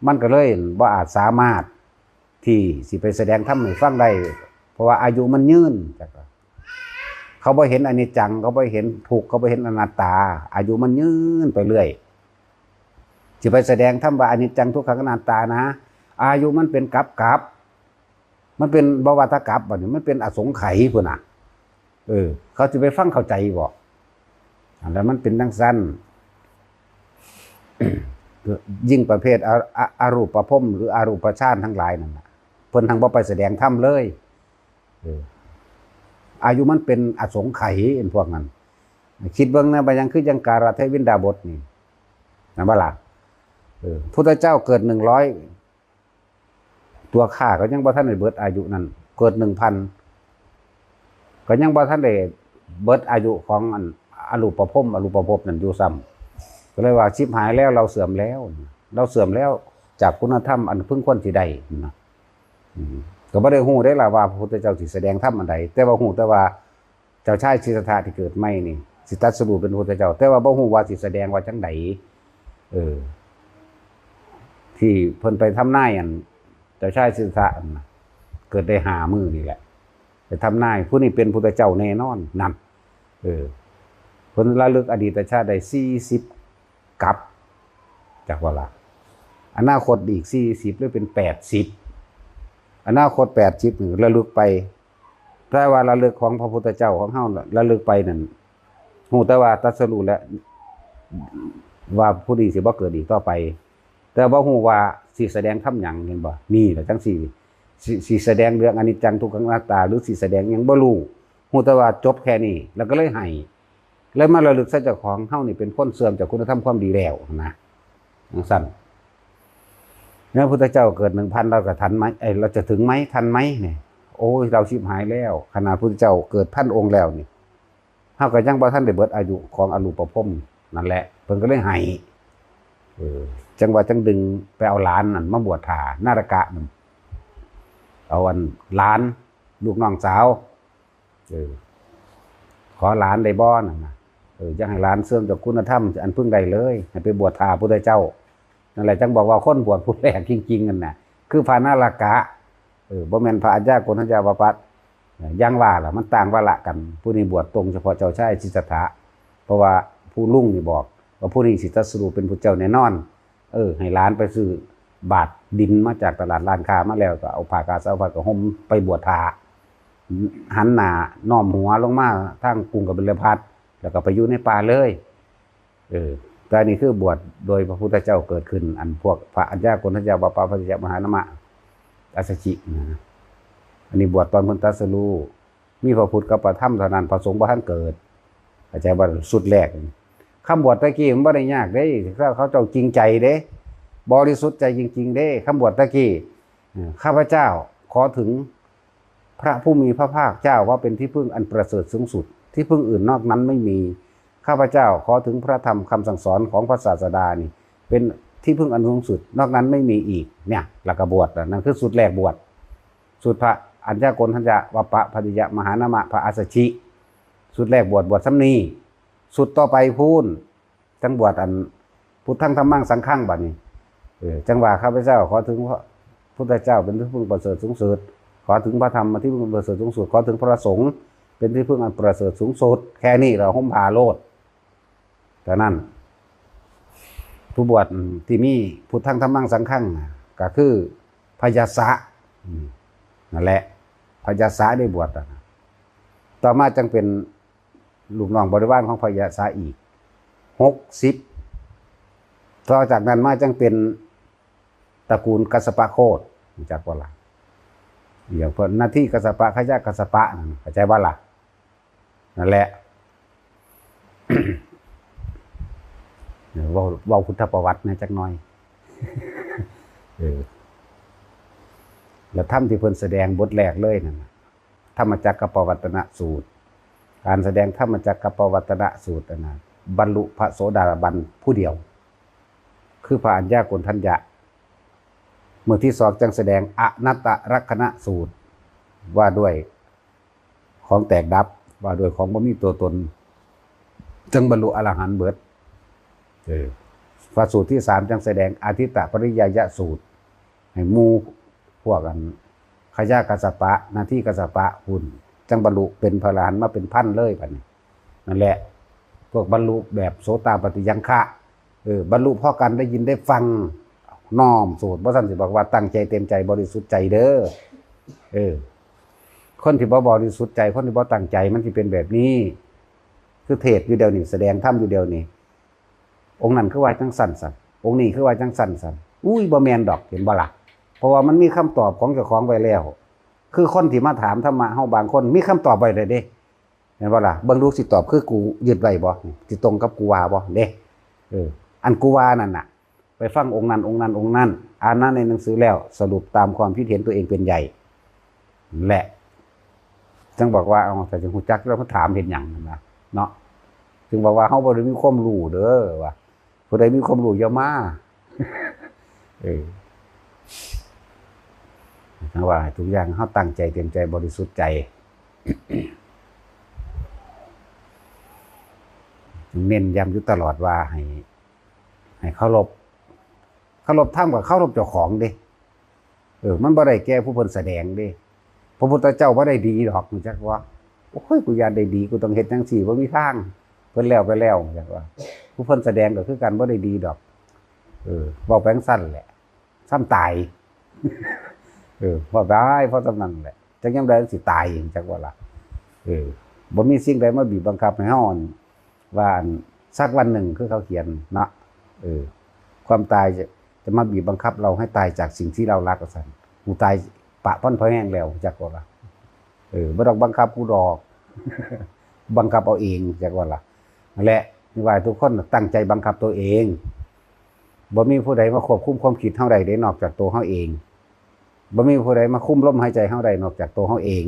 ມັນກໍເລີຍບໍ່ອາດສາມາດ ທີ່ຊິໄປສະແດງທຳໃຫ້ຟັງໄດ້ ເພາະວ່າອາຍຸມັນຍືນ. ເຂົາບໍ່ເຫັນອະນິດຈັງ, ເຂົາບໍ່ເຫັນທຸກ, ເຂົາບໍ່ເຫັນອະນັດຕາ, ອາຍຸມັນຍືນໄປເລື້ອຍ. ຊິໄປສະແດງທຳວ່າອະນິດຈັງ ທຸກຂັງ ອະນັດຕານະ, ອາຍຸມັນເປັນກັບກັບ, ມັນເປັນ ບໍ່ວ່າແຕ່ກັບ ບັດນີ້ມັນເປັນອະສົງໄຂພຸ້ນນະ. ເອີ ເຂົາຊິໄປຟັງເຂົ້າໃຈບໍ່? ອັນນັ້ນມັນເປັນຈັ່ງຊັ້ນ. ຍິ່ງປະເພດອະ ອະ ອະຮູບປະພົມ ຫຼື ອະຮູບປະຊານທັງຫຼາຍນັ້ນນະ ເພິ່ນທັງບໍ່ໄປສະແດງທຳເລີຍ. ເອີ ອາຍຸມັນເປັນອະສົງໄຂ ອັນພວກນັ້ນ. ຄິດເບິ່ງນະ ວ່າຫຍັງຄືຈັ່ງກາລະເທວິນດາບົດນີ້ ແມ່ນບໍ່ລະ? ເອີ ພຸດທະເຈົ້າເກີດໜຶ່ງຮ້ອຍ ຕົວຂ້າກໍຍັງບໍ່ທັນໄດ້ເບິດອາຍຸນັ້ນ, ເກີດໜຶ່ງພັນ ກໍຍັງບໍ່ທັນໄດ້ເບິດອາຍຸຂອງອັນອະຮູບປະພົມ ອະຮູບປະພົບນັ້ນຢູ່ຊ້ຳ. ກໍເລີຍວ່າ ຊິບຫາຍແລ້ວ, ລາວເສື່ອມແລ້ວ, ລາວເສື່ອມແລ້ວຈາກຄຸນນະທຳອັນເພິ່ນຄວນຊິໄດ້ນະ. ອືມ ກໍບໍ່ໄດ້ຮູ້ເດ້ລະວ່າພະພຸດທະເຈົ້າຊິສະແດງທຳອັນໃດ, ແຕ່ວ່າຮູ້ແຕ່ວ່າ ເຈົ້າຊາຍສິດທັດຖະທີ່ເກີດໃໝ່ນີ້ ຊິຕັດສະຮູ້ເປັນພະພຸດທະເຈົ້າ, ແຕ່ວ່າບໍ່ຮູ້ວ່າຊິສະແດງວ່າຈັ່ງໃດ. ເອີ ທີ່ເພິ່ນໄປທຳນາຍ ອັນ ເຈົ້າຊາຍສິດທັດຖະ ອັນ ເກີດໄດ້ຫ້າມື້ນີ້ແຫຼະ, ໄປທຳນາຍ ຜູ້ນີ້ເປັນພຸດທະເຈົ້າແນ່ນອນນັ້ນ. ເອີ ເພິ່ນລະລຶກອະດີດຕະຊາດໄດ້ສີ່ສິບກັບ ຈັກວ່າລະ ອະນາຄົດອີກສີ່ສິບ ຫຼື ເປັນແປດສິບ, ອະນາຄົດແປດສິບນີ້ລະລຶກໄປ. ແຕ່ວ່າລະລຶກຂອງພະພຸດທະເຈົ້າຂອງເຮົາລະລຶກໄປນັ້ນ ຮູ້ແຕ່ວ່າຕັດສະຮູ້ແລ້ວວ່າຜູ້ນີ້ຊິບໍ່ເກີດອີກຕໍ່ໄປ, ແຕ່ບໍ່ຮູ້ວ່າຊິສະແດງທຳຫຍັງ, ເຫັນບໍ່? ນີ້ລະຈັ່ງຊີ້ ຊິ ຊິສະແດງເລື່ອງອະນິດຈັງ ທຸກຂັງ ອະນັດຕາ ຫຼື ຊິສະແດງຫຍັງບໍ່ຮູ້, ຮູ້ແຕ່ວ່າຈົບແຄ່ນີ້ ແລ້ວກໍເລີຍໃຫ້ ແລ້ວມາລະລຶກໃສ່ເຈົ້າຂອງເຮົານີ້ເປັນຄົນເສື່ອມຈາກຄຸນນະທຳຄວາມດີແລ້ວນະ. ຈັ່ງຊັ້ນ ແລ້ວພຸດທະເຈົ້າເກີດໜຶ່ງພັນ ລາວກໍທັນໄໝ? ເອີ ລາວຈະເຖິງໄໝ? ທັນໄໝນີ້? ໂອ້ຍ ລາວຊິບຫາຍແລ້ວ. ຂະໜາດພຸດທະເຈົ້າເກີດພັນອົງແລ້ວນີ້ ເຮົາກໍຍັງບໍ່ທັນໄດ້ເບິດອາຍຸຂອງອະຮູບປະພົມນັ້ນແຫຼະ, ເພິ່ນກໍເລີຍໃຫ້. ເອີ ຈັ່ງວ່າຈັ່ງດຶງໄປເອົາຫຼານນັ້ນມາບວດຖ້າ ນາລະກະນັ້ນ, ເອົາອັນຫຼານ ລູກນ້ອງສາວ ເອີ ຂໍຫຼານໄດ້ບໍ່ນັ້ນນະ? ເອີ ຢາກໃຫ້ຫຼານເຊື່ອມຈາກຄຸນນະທຳອັນເພິ່ງໄດ້ເລີຍ, ໃຫ້ໄປບວດຖ້າພຸດທະເຈົ້າ. ນັ້ນແຫຼະ ຈັ່ງບອກວ່າຄົນບວດຜູ້ແລກຈິງໆ ນັ້ນນະ ຄືພະນາລະກະ, ເອີ ບໍ່ແມ່ນພະອັດຢາໂກນທັນຍະວະປະ. ຢ່າງວ່າລະ ມັນຕ່າງວາລະກັນ, ຜູ້ນີ້ບວດຕົງສະເພາະເຈົ້າຊາຍສິດທັດຖະ, ເພາະວ່າຜູ້ລຸງນີ້ບອກວ່າຜູ້ນີ້ຊິຕັດສະຮູ້ເປັນພຸດທະເຈົ້າແນ່ນອນ. ເອີ ໃຫ້ຫຼານໄປຊື້ບາດດິນມາຈາກຕະຫຼາດລ້ານຄ້າມາແລ້ວ ກໍເອົາຜ້າກາສາວພັດກະຫົ່ມໄປບວດຖ້າ, ຫັນໜ້ານ້ອມຫົວລົງມາທາງກຸງກະບິລະພັດ ແລ້ວກໍໄປຢູ່ໃນປ່າເລີຍ. ເອີ ແຕ່ອັນນີ້ຄືບວດໂດຍພະພຸດທະເຈົ້າເກີດຂຶ້ນ, ອັນພວກພະອັດຢາໂກນທັນຍະວະປະ ພະເທຍະມະຫານາມະ ອັດສະຈິນະ, ອັນນີ້ບວດຕອນເພິ່ນຕັດສະຮູ້. ມີພະພຸດກັບພະທຳເທົ່ານັ້ນ, ພະສົງບໍ່ທັນເກີດ. ເຂົ້າໃຈບໍ່? ຊຸດແລກ ຄຳບວດຕະກີ້ມັນບໍ່ໄດ້ຍາກເດ້, ເຂົາເຈົ້າຈິງໃຈເດ້, ບໍລິສຸດໃຈຈິງໆເດ້. ຄຳບວດຕະກີ້ ເອີ ຂ້າພະເຈົ້າຂໍເຖິງພະຜູ້ມີພະພາກເຈົ້າວ່າເປັນທີ່ເພິ່ງອັນປະເສີດສູງສຸດ, ທີ່ເພິ່ງອື່ນນອກນັ້ນໄມ່ມີ. ຂ້າພະເຈົ້າຂໍເຖິງພະທຳຄຳສັ່ງສອນຂອງພະສາສະດານີ້ເປັນທີ່ເພິ່ງອັນສູງສຸດ, ນອກນັ້ນໄມ່ມີອີກ. ເນຍ ແລ້ວກໍບວດ, ນັ້ນຄືຊຸດແລກບວດ. ຊຸດພະອັນຍາໂກນທັນຍະວະປະ ພະເທຍະມະຫານາມະ ພະອັດສະຈິ ຊຸດແລກບວດ, ບວດສ່ຳນີ້. ຊຸດຕໍ່ໄປພຸ້ນ ຈັ່ງບວດອັນ ພຸດທັງທຳມັງສັງຄັງ ບາດນີ້. ເອີ ຈັ່ງວ່າ ຂ້າພະເຈົ້າຂໍເຖິງພະພຸດທະເຈົ້າເປັນທີ່ເພິ່ງປະເສີດສູງສຸດ, ຂໍເຖິງພະທຳມາທີ່ເພິ່ງປະເສີດສູງສຸດ, ຂໍເຖິງພະສົງເປັນທີ່ເພິ່ງອັນປະເສີດສູງສຸດ. ແຄ່ນີ້ລະຫົ່ມຜ້າໂລດ. ເທົ່ານັ້ນ ຜູ້ບວດທີ່ມີພຸດທັງທຳມັງສັງຄັງ ກໍຄື ພະຍາສະ ອືມ ນັ້ນແຫຼະ ພະຍາສະໄດ້ບວດ ຕໍ່ມາຈັ່ງເປັນລູກນ້ອງບໍລິວານຂອງພະຍາສະອີກ ຫົກສິບ ຕໍ່ຈາກນັ້ນມາຈັ່ງເປັນຕະກູນກັດສະປະໂຄດ ຮູ້ຈັກບໍ່ລະ? ອີ່ຫຍັງເພິ່ນ ນາທີກັດສະປະ ຂະຍະກັດສະປະ ນັ້ນ ເຂົ້າໃຈບໍ່ລະ? ນັ້ນແຫຼະ ເວົ້າ ເວົ້າພຸດທະປະຫວັດແດ່ຈັກໜ່ອຍ ເອີ ແລະ ທຳທີ່ເພິ່ນສະແດງບົດແລກເລີຍນັ້ນນະ ທຳມະຈັກກະປະວັດຕະນະສູດ ການສະແດງທຳມະຈັກກະປະວັດຕະນະສູດນັ້ນນະ ບັນລຸພະໂສດາບັນຜູ້ດຽວ ຄືພະອັນຍາໂກນທັນຍະ ມື້ທີສອງຈັ່ງສະແດງອະນັດຕະລັກຂະນະສູດ ວ່າດ້ວຍ ຂອງແຕກດັບ ວ່າດ້ວຍຂອງບໍ່ມີຕົວຕົນ ຈຶ່ງບັນລຸອະລະຫັນເບີດ ເອີ ພະສູດທີສາມຈັ່ງສະແດງອະທິດຕະປະລິຍາຍະສູດ ໃຫ້ໝູ່ພວກອັນຂະຍາກັດສະປະ ນາທີກັດສະປະພຸ້ນ ຈັ່ງບັນລຸເປັນພະອະລະຫັນມາເປັນພັນເລີຍບັດນີ້ ນັ້ນແຫຼະ ພວກບັນລຸແບບໂສຕາປະຕິຍັງຄະ ເອີ ບັນລຸເພາະການໄດ້ຍິນໄດ້ຟັງ ນ້ອມສູດ ບໍ່ຊັ້ນຊິບອກວ່າຕັ້ງໃຈເຕັມໃຈບໍລິສຸດໃຈເດີ ເອີ ຄົນທີ່ບໍ່ບໍລິສຸດໃຈ ຄົນທີ່ບໍ່ຕັ້ງໃຈ ມັນຊິເປັນແບບນີ້ ຄືເທດຢູ່ດຽວນີ້ ສະແດງທຳຢູ່ດຽວນີ້ ອົງນັ້ນຄືວ່າຈັ່ງຊັ້ນຊັ້ນ ອົງນີ້ຄືວ່າຈັ່ງຊັ້ນຊັ້ນ ອຸ້ຍ ບໍ່ແມ່ນດອກ ເຫັນບໍ່ລະ? ເພາະວ່າມັນມີຄຳຕອບຂອງເຈົ້າຂອງໄວ້ແລ້ວ ຄືຄົນທີ່ມາຖາມທຳມະເຮົາບາງຄົນມີຄຳຕອບໄວ້ແລ້ວເດ້ ແມ່ນບໍ່ລະ? ເບິ່ງດູ ຊິຕອບຄືກູຍຶດໄວ້ບໍ່? ຊິຕົງກັບກູວ່າບໍ່? ເດ້ ເອີ ອັນກູວ່ານັ້ນນະ ໄປຟັງອົງນັ້ນ ອົງນັ້ນ ອົງນັ້ນ ອ່ານມາໃນໜັງສືແລ້ວ ສະຫຼຸບຕາມຄວາມຄິດເຫັນຕົວເອງເປັນໃຫຍ່ ແລະ ຈັ່ງບອກວ່າ ເອົາ ຖ້າຊິຮູ້ຈັກແລ້ວມາຖາມເຮັດຫຍັງ ຫັ້ນນະ ເນາະ ຈຶ່ງບອກວ່າ ເຮົາບໍ່ໄດ້ມີຄວາມຮູ້ເດີ ວ່າ ຜູ້ໃດມີຄວາມຮູ້ຢ່າມາ ເອີ ຈັ່ງວ່າໃຫ້ທຸກຢ່າງເຮົາຕັ້ງໃຈເຕັມໃຈບໍລິສຸດໃຈ ຈຶ່ງເນັ້ນຢ້ຳຢູ່ຕະຫຼອດວ່າໃຫ້ ໃຫ້ເຄົາລົບ ເຄົາລົບທຳກໍເຄົາລົບເຈົ້າຂອງເດ້ ເອີ ມັນບໍ່ໄດ້ແກ່ຜູ້ເພິ່ນສະແດງເດ້ ພະພຸດທະເຈົ້າບໍ່ໄດ້ດີດອກ ຮູ້ຈັກບໍ່? ໂອ້ຍ ກູຢ້ານໄດ້ດີ ກູຕ້ອງເຮັດຈັ່ງຊີ້ ບໍ່ມີທາງ ເພິ່ນແລ້ວໄປແລ້ວ ຈັ່ງວ່າ ຜູ້ເພິ່ນສະແດງກໍຄືກັນ ບໍ່ໄດ້ດີດອກ ເອີ ເວົ້າໄປຈັ່ງຊັ້ນແຫຼະ ຊ້ຳຕາຍ ເອີ ເວົ້າໄດ້ພໍສ່ຳນັ້ນແຫຼະ ຈັກຍາມໃດມັນຊິຕາຍ ຈັກວ່າລະ ເອີ ບໍ່ມີສິ່ງໃດມາບີບບັງຄັບໃຫ້ເຮົາ ອັນ ວ່າ ອັນ ສັກວັນໜຶ່ງ ຄືເຂົາຂຽນເນາະ ເອີ ຄວາມຕາຍຈະ ຈະມາບີບບັງຄັບເຮົາໃຫ້ຕາຍຈາກສິ່ງທີ່ເຮົາລັກ ວ່າຊັ້ນ ກູຕາຍປະພັນພະແຮງແລ້ວ ຈັກວ່າລະ ເອີ ບໍ່ຕ້ອງບັງຄັບກູດອກ ບັງຄັບເອົາເອງ ຈັກວ່າລະ ນັ້ນແຫຼະ ນີ້ວ່າໃຫ້ທຸກຄົນຕັ້ງໃຈບັງຄັບຕົວເອງ ບໍ່ມີຜູ້ໃດມາຄວບຄຸມຄວາມຄິດເຮົາໄດ້ເດ້ ນອກຈາກຕົວເຮົາເອງ ບໍ່ມີຜູ້ໃດມາຄຸມລົມຫາຍໃຈເຮົາໄດ້ ນອກຈາກຕົວເຮົາເອງ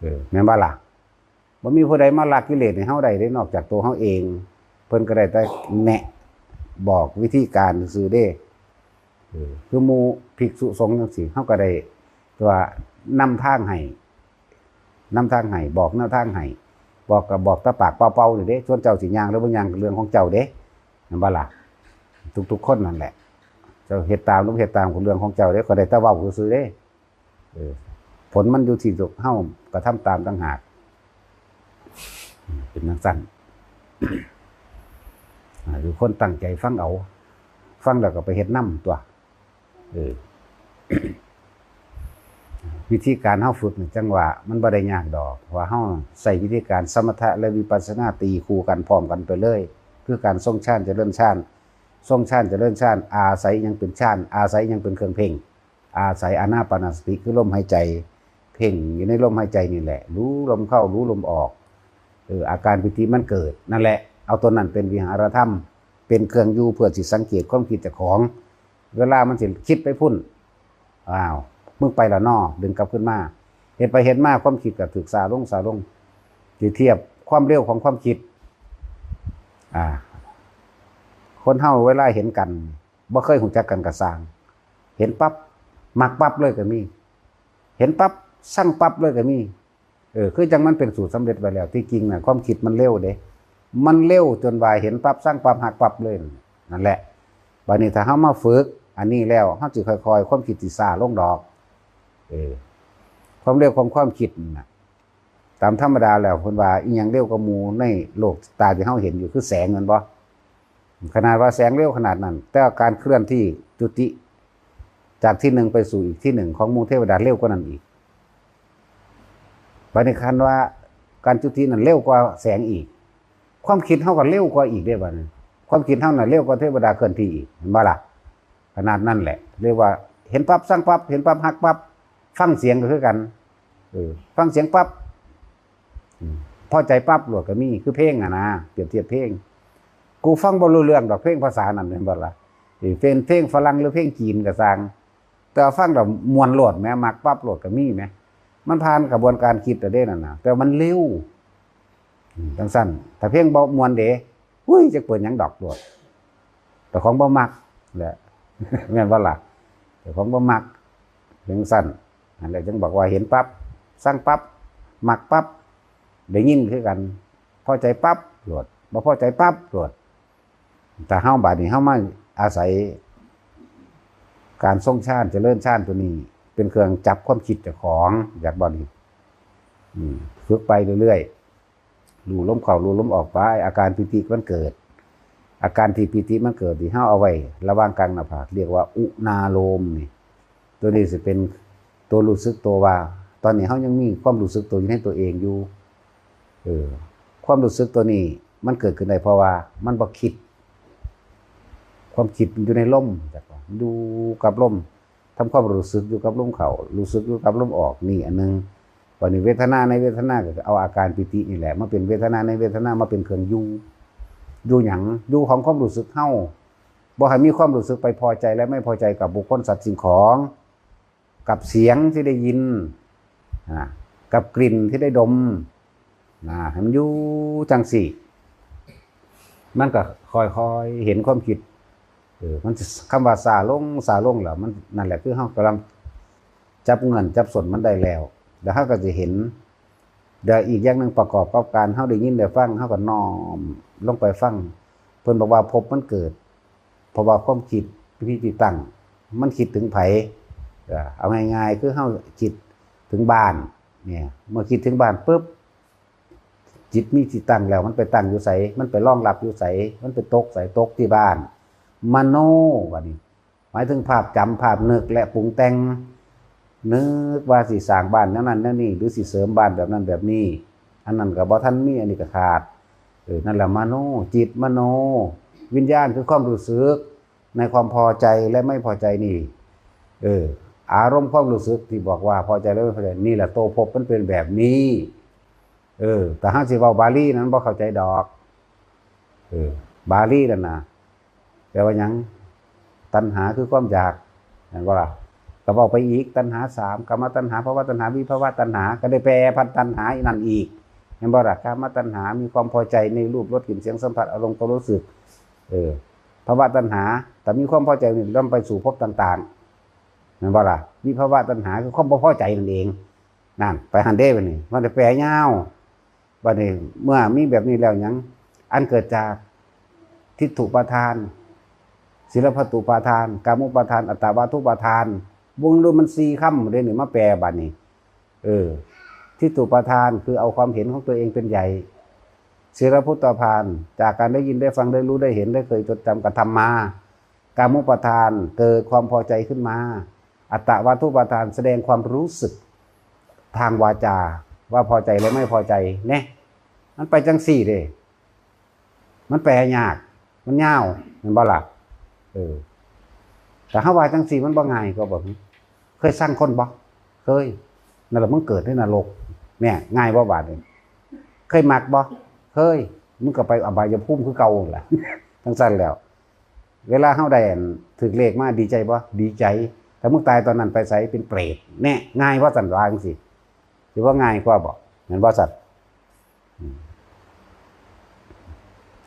ເອີ ແມ່ນບໍ່ລະ? ບໍ່ມີຜູ້ໃດມາລາກກິເລດໃຫ້ເຮົາໄດ້ເດ້ ນອກຈາກຕົວເຮົາເອງ ເພິ່ນກໍໄດ້ແຕ່ແນະບອກວິທີການຊື່ໆເດ້ ເອີ ຄືໝູ່ພິກສຸສົງຈັ່ງຊີ້ ເຮົາກໍໄດ້ແຕ່ວ່ານຳທາງໃຫ້ ນຳທາງໃຫ້ ບອກແນວທາງໃຫ້ ບອກກໍບອກແຕ່ປາກເປົ່າໆນີ້ເດ້ ສ່ວນເຈົ້າຊິຍ່າງຫຼືບໍ່ຍ່າງກໍເລື່ອງຂອງເຈົ້າເດ້ ແມ່ນບໍ່ລະ? ທຸກໆຄົນນັ້ນແຫຼະ ເຈົ້າເຮັດຕາມຫຼືບໍ່ເຮັດຕາມກໍເລື່ອງຂອງເຈົ້າເດ້ ຂ້ອຍໄດ້ແຕ່ເວົ້າຊື່ໆເດ້ ເອີ ຜົນມັນຢູ່ທີ່ເຮົາກະທຳຕາມຕ່າງຫາກ ເປັນຈັ່ງຊັ້ນ ໃຫ້ທຸກຄົນຕັ້ງໃຈຟັງເອົາ ຟັງແລ້ວກໍໄປເຮັດນຳຕົວະ ເອີ ວິທີການເຮົາຝຶກນີ້ ຈັ່ງວ່າມັນບໍ່ໄດ້ຍາກດອກ ເພາະວ່າເຮົາໃຊ້ວິທີການສະມະຖະ ແລະ ວິປັດສະນາຕີຄູ່ກັນ ພ້ອມກັນໄປເລີຍ ຄືການຊົງຊານຈະເລີນຊານ ຊົງຊານຈະເລີນຊານ ອາໄສຫຍັງເປັນຊານ ອາໄສຫຍັງເປັນເຄື່ອງເພັ່ງ ອາໄສອານາປານະສະຕິ ຄືລົມຫາຍໃຈ ເພັ່ງຢູ່ໃນລົມຫາຍໃຈນີ້ແຫຼະ ຮູ້ລົມເຂົ້າ ຮູ້ລົມອອກ ເອີ ອາການປີຕິມັນເກີດ ນັ້ນແຫຼະ ເອົາຕົວນັ້ນເປັນວິຫາລະທຳ ເປັນເຄື່ອງຢູ່ເພື່ອຊິສັງເກດຄວາມຄິດເຈົ້າຂອງ ເວລາມັນຊິຄິດໄປພຸ້ນ ອ້າວ ມຶງໄປລະນໍ ດຶງກັບຄືນມາ ເຮັດໄປເຮັດມາຄວາມຄິດກໍຖືກຊ້າລົງ ຊ້າລົງ ຊິທຽບຄວາມເລັວຂອງຄວາມຄິດ ອາ ຄົນເຮົາເວລາເຫັນກັນ ບໍ່ເຄີຍຮູ້ຈັກກັນກໍຊ່າງ ເຫັນປັບ ມັກປັບເລີຍກໍມີ ເຫັນປັບ ຊັງປັບເລີຍກໍມີ ເອີ ຄືຈັ່ງມັນເປັນສູດສຳເລັດໄວ້ແລ້ວ ທີ່ຈິງນະ ຄວາມຄິດມັນເລັວເດ້ ມັນເລັວຈົນວ່າເຫັນປັບ ຊັງປັບ ຮັກປັບເລີຍ ນັ້ນແຫຼະ ບາດນີ້ຖ້າເຮົາມາຝຶກອັນນີ້ແລ້ວ ເຮົາຊິຄ່ອຍໆ ຄວາມຄິດຊິຊ້າລົງດອກ ເອີ ຄວາມເລັວຂອງຄວາມຄິດນັ້ນນະ ຕາມທຳມະດາແລ້ວ ເພິ່ນວ່າອີ່ຫຍັງເລັວກວ່າໝູ່ໃນໂລກຕາທີ່ເຮົາເຫັນຢູ່ ຄືແສງແມ່ນບໍ່? ຂະໜາດວ່າແສງເລັວຂະໜາດນັ້ນ ແຕ່ວ່າການເຄື່ອນທີ່ຈຸຕິ ຈາກທີ່ໜຶ່ງໄປສູ່ອີກທີ່ໜຶ່ງຂອງໝູ່ເທວະດາເລັວກວ່ານັ້ນອີກ. ບາດນີ້ຄັນວ່າການຈຸຕິນັ້ນເລັວກວ່າແສງອີກ, ຄວາມຄິດເຮົາກໍເລັວກວ່າອີກເດ້ບາດນີ້. ຄວາມຄິດເຮົານະເລັວກວ່າເທວະດາເຄື່ອນທີ່ອີກ, ເຫັນບໍ່ລະ? ຂະໜາດນັ້ນແຫຼະ ເອີ້ນວ່າເຫັນປັບ ຊັງປັບ, ເຫັນປັບ ຮັກປັບ, ຟັງສຽງກໍຄືກັນ. ເອີ ຟັງສຽງປັບ ອືມ ພໍໃຈປັບໂລດກໍມີ ຄືເພງຫັ້ນນະ, ປຽບທຽບເພງ. ກູຟັງບໍ່ຮູ້ເລື່ອງດອກເພງພາສານັ້ນ ແມ່ນບໍ່ລະ? ເອີ ເປັນເພງຝຣັ່ງ ຫຼື ເພງຈີນກໍຊ່າງ, ແຕ່ວ່າຟັງແລ້ວມ່ວນໂລດແໝ, ມັກປັບໂລດກໍມີແໝ. ມັນຜ່ານຂະບວນການຄິດແລ້ວເດ້ນັ້ນນະ, ແຕ່ວ່າມັນເລັວ. ອືມ ຈັ່ງຊັ້ນ ຖ້າເພງບໍ່ມ່ວນເດ ອຸ້ຍ ຈັກເປີດຫຍັງດອກໂລດ, ເຈົ້າຂອງບໍ່ມັກແຫຼະ ແມ່ນບໍ່ລະ? ເຈົ້າຂອງບໍ່ມັກ. ຈັ່ງຊັ້ນ ນັ້ນແຫຼະ ຈຶ່ງບອກວ່າເຫັນປັບ ຊັງປັບ ມັກປັບ ໄດ້ຍິນຄືກັນ, ພໍໃຈປັບໂລດ ບໍ່ພໍໃຈປັບໂລດ. ແຕ່ເຮົາ ບາດນີ້ເຮົາມາອາໄສການຊົງຊານ ຈະເລີນຊານຕົວນີ້ ເປັນເຄື່ອງຈັບຄວາມຄິດເຈົ້າຂອງ, ຢາກບໍ່ນີ້? ອືມ ຝຶກໄປເລື້ອຍໆ. ຮູ້ລົມເຂົ້າ ຮູ້ລົມອອກໄປ, ອາການປີຕິມັນເກີດ. ອາການທີ່ປີຕິມັນເກີດນີ້ ເຮົາເອົາໄວ້ລະຫວ່າງກາງໜ້າຜາກ ຮຽກວ່າອຸນາໂລມນີ້. ຕົວນີ້ຊິເປັນຕົວຮູ້ສຶກຕົວວ່າ ຕອນນີ້ເຮົາຍັງມີຄວາມຮູ້ສຶກຕົວຢູ່ໃນຕົວເອງຢູ່. ເອີ ຄວາມຮູ້ສຶກຕົວນີ້ມັນເກີດຂຶ້ນໄດ້ ເພາະວ່າມັນບໍ່ຄິດ. ຄວາມຄິດມັນຢູ່ໃນລົມ, ຈັກວ່າຢູ່ກັບລົມ. ທຳຄວາມຮູ້ສຶກຢູ່ກັບລົມເຂົ້າ ຮູ້ສຶກຢູ່ກັບລົມອອກ ນີ້ອັນໜຶ່ງ. ບາດນີ້ເວທະນາໃນເວທະນາ ກໍເອົາອາການປີຕິນີ້ແຫຼະມາເປັນເວທະນາໃນເວທະນາ ມາເປັນເຄື່ອງຢູ່. ຢູ່ຫຍັງ? ຢູ່ຂອງຄວາມຮູ້ສຶກເຮົາ. ບໍ່ໃຫ້ມີຄວາມຮູ້ສຶກໄປພໍໃຈ ແລະ ໄມ່ພໍໃຈກັບບຸກຄົນ ສັດ ສິ່ງຂອງ, ກັບສຽງທີ່ໄດ້ຍິນ, ອາ, ກັບກິ່ນທີ່ໄດ້ດົມ. ນະ ໃຫ້ມັນຢູ່ຈັ່ງຊີ້ ມັນກໍຄ່ອຍໆເຫັນຄວາມຄິດ. ເອີ ມັນ ຄຳວ່າຊ້າລົງ ຊ້າລົງແລ້ວ ມັນ ນັ້ນແຫຼະ ຄືເຮົາກຳລັງຈັບເງື່ອນຈັບສົ້ນມັນໄດ້ແລ້ວ. ແລ້ວເຮົາກໍຊິເຫັນ. ແລ້ວອີກຢ່າງໜຶ່ງ ປະກອບກັບການເຮົາໄດ້ຍິນໄດ້ຟັງ ເຮົາກໍນ້ອມລົງໄປຟັງ ເພິ່ນບອກວ່າພົບມັນເກີດ ເພາະວ່າຄວາມຄິດມີທີ່ຕັ້ງ ມັນຄິດເຖິງໃຜ? ເອີ ເອົາງ່າຍໆ ຄືເຮົາຄິດເຖິງບ້ານ ເອີ ເມື່ອຄິດເຖິງບ້ານປຶບ ຈິດມີທີ່ຕັ້ງແລ້ວ ມັນໄປຕັ້ງຢູ່ໃສ? ມັນໄປລອງຮັບຢູ່ໃສ? ມັນໄປຕົກໃສ? ຕົກທີ່ບ້ານ. ມະໂນ ບາດນີ້ ໝາຍເຖິງພາບຈຳ ພາບນຶກ ແລະ ປຸງແຕ່ງ. ນຶກວ່າຊິສ້າງບ້ານແນວນັ້ນແນວນີ້ ຫຼື ຊິເສີມບ້ານແບບນັ້ນແບບນີ້. ອັນນັ້ນກໍບໍ່ທັນມີ ອັນນີ້ກໍຂາດ. ເອີ ນັ້ນແຫຼະ ມະໂນ, ຈິດມະໂນ. ວິນຍານຄືຄວາມຮູ້ສຶກໃນຄວາມພໍໃຈ ແລະ ໄມ່ພໍໃຈນີ້. ເອີ ອາລົມຄວາມຮູ້ສຶກທີ່ບອກວ່າພໍໃຈ ແລະ ໄມ່ພໍໃຈ ນີ້ແຫຼະ ໂຕພົບມັນເປັນແບບນີ້. ເອີ ແຕ່ເຮົາຊິເວົ້າບາລີນັ້ນບໍ່ເຂົ້າໃຈດອກ. ເອີ ບາລີນັ້ນນະ ແປວ່າຫຍັງ? ຕັນຫາຄືຄວາມຢາກ ແມ່ນບໍ່ລະ? ກໍເວົ້າໄປອີກ ຕັນຫາສາມ ກາມະຕັນຫາ ພະວະຕັນຫາ ວິພະວະຕັນຫາ ກໍໄດ້ແປພັນຕັນຫາອີກນັ້ນອີກ ແມ່ນບໍ່ລະ? ກາມະຕັນຫາ ມີຄວາມພໍໃຈໃນຮູບ ລົດ ກິ່ນ ສຽງ ສຳຜັດ ອາລົມ ຄວາມຮູ້ສຶກ. ເອີ ພະວະຕັນຫາ ຖ້າມີຄວາມພໍໃຈນີ້ນຳໄປສູ່ພົບຕ່າງໆ ແມ່ນບໍ່ລະ? ວິພະວະຕັນຫາ ຄືຄວາມບໍ່ພໍໃຈນັ້ນເອງ. ນັ້ນ ໄປຫັ້ນເດ້ ບາດນີ້ ມັນໄດ້ແປຍາວ. ບາດນີ້ເມື່ອມີແບບນີ້ແລ້ວຫຍັງ? ອັນເກີດຈາກທິດຖຸປາທານ, ສີລະພັດຖຸປາທານ, ກາມຸປາທານ, ອັດຕະວາທຸປາທານ, ວົງລວມມັນສີ່ຄຳເດ້ນີ້ ມາແປບາດນີ້. ເອີ ທິດຕຸປາທານ ຄືເອົາຄວາມເຫັນຂອງຕົວເອງເປັນໃຫຍ່. ສີລະພັດຕຸປາທານ ຈາກການໄດ້ຍິນໄດ້ຟັງ ໄດ້ຮູ້ໄດ້ເຫັນ ໄດ້ເຄີຍຈົດຈຳກະທຳມາ. ກາມຸປາທານ ເກີດຄວາມພໍໃຈຂຶ້ນມາ. ອັດຕະວາທຸປາທານ ສະແດງຄວາມຮູ້ສຶກທາງວາຈາວ່າພໍໃຈ ແລະ ໄມ່ພໍໃຈແນ່. ມັນໄປຈັ່ງຊີ້ເດ້. ມັນແປຍາກ ມັນຍາວ ແມ່ນບໍ່ລະ? ເອີ ຖ້າເຮົາວ່າຈັ່ງຊີ້ ມັນບໍ່ງ່າຍກວ່າບໍ່? ເຄີຍຊັງຄົນບໍ່? ເຄີຍ. ນັ້ນລະ ມຶງເກີດໃນນະລົກ. ແນ່ ງ່າຍບໍ່ບາດນີ້? ເຄີຍມັກບໍ່? ເຄີຍ. ມຶງກໍໄປອະບາຍະພູມຄືເກົ່າຫັ້ນລະ. ຈັ່ງຊັ້ນແລ້ວ ເວລາເຮົາໄດ້ ອັນ ຖືກເລກມາ ດີໃຈບໍ່? ດີໃຈ. ຖ້າມຶງຕາຍຕອນນັ້ນໄປໃສ? ເປັນເປຣດ. ແນ່ ງ່າຍບໍ່? ຊັ້ນວ່າຈັ່ງຊີ້ ຊິບໍ່ງ່າຍກວ່າບໍ່? ແມ່ນບໍ່ຊັ້ນ?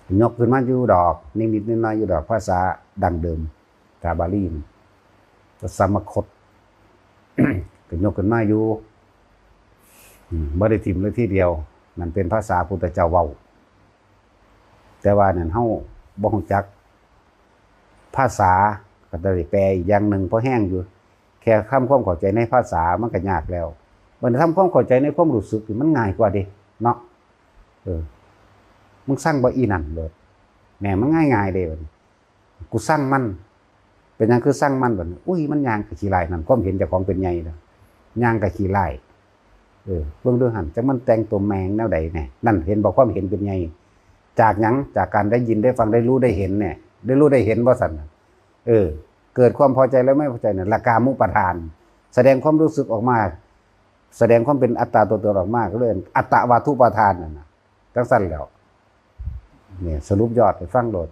ອືມ ຍົກຂຶ້ນມາຢູ່ດອກ ນິດໆໜ້ອຍໆຢູ່ດອກ ພາສາດັ້ງເດີມ ພາສາບາລີ ຕະສະມະຄົດ ກໍຍົກຂຶ້ນມາຢູ່. ອືມ ບໍ່ໄດ້ຖິ້ມເລີຍທີດຽວ. ນັ້ນເປັນພາສາພຸດທະເຈົ້າເວົ້າ. ແຕ່ວ່ານັ້ນ ເຮົາບໍ່ຮູ້ຈັກພາສາ ກໍໄດ້ແປອີກຢ່າງໜຶ່ງ ພໍແຮງຢູ່. ແຄ່ທຳຄວາມເຂົ້າໃຈໃນພາສາມັນກໍຍາກແລ້ວ. ບັດນີ້ທຳຄວາມເຂົ້າໃຈໃນຄວາມຮູ້ສຶກນີ້ມັນງ່າຍກວ່າເດ້ເນາະ. ເອີ ມຶງຊັງບໍ່ອີ່ນັ້ນໂລດ. ແນ່ ມັນງ່າຍໆເດ້. ບັດນີ້ ກູຊັງມັນ. ເປັນຫຍັງຄືຊັງມັນບັດນີ້? ອຸ້ຍ ມັນຍ່າງກະຂີ້ລ້າຍ. ນັ້ນຄວາມເຫັນເຈົ້າຂອງເປັນໃຫຍ່ເນາະ, ຍ່າງກະຂີ້ລ້າຍ. ເອີ ເບິ່ງດູຫັ້ນ ຈັກມັນແຕ່ງຕົວແມ່ງແນວໃດແດ່. ນັ້ນ ເຫັນບໍ່? ຄວາມເຫັນເປັນໃຫຍ່. ຈາກຫຍັງ? ຈາກການໄດ້ຍິນ ໄດ້ຟັງ ໄດ້ຮູ້ ໄດ້ເຫັນແດ່. ໄດ້ຮູ້ໄດ້ເຫັນບໍ່ຊັ້ນ? ເອີ ເກີດຄວາມພໍໃຈ ແລະ ໄມ່ພໍໃຈນັ້ນ ລະກາມຸປາທານ ສະແດງຄວາມຮູ້ສຶກອອກມາ, ສະແດງຄວາມເປັນອັດຕາຕົວຕົນອອກມາ ກໍເລີຍອັດຕະວາທຸປາທານນັ້ນນະ. ຈັ່ງຊັ້ນແຫຼ້ວ ນີ້ສະຫຼຸບຍອດໃຫ້ຟັງໂລດ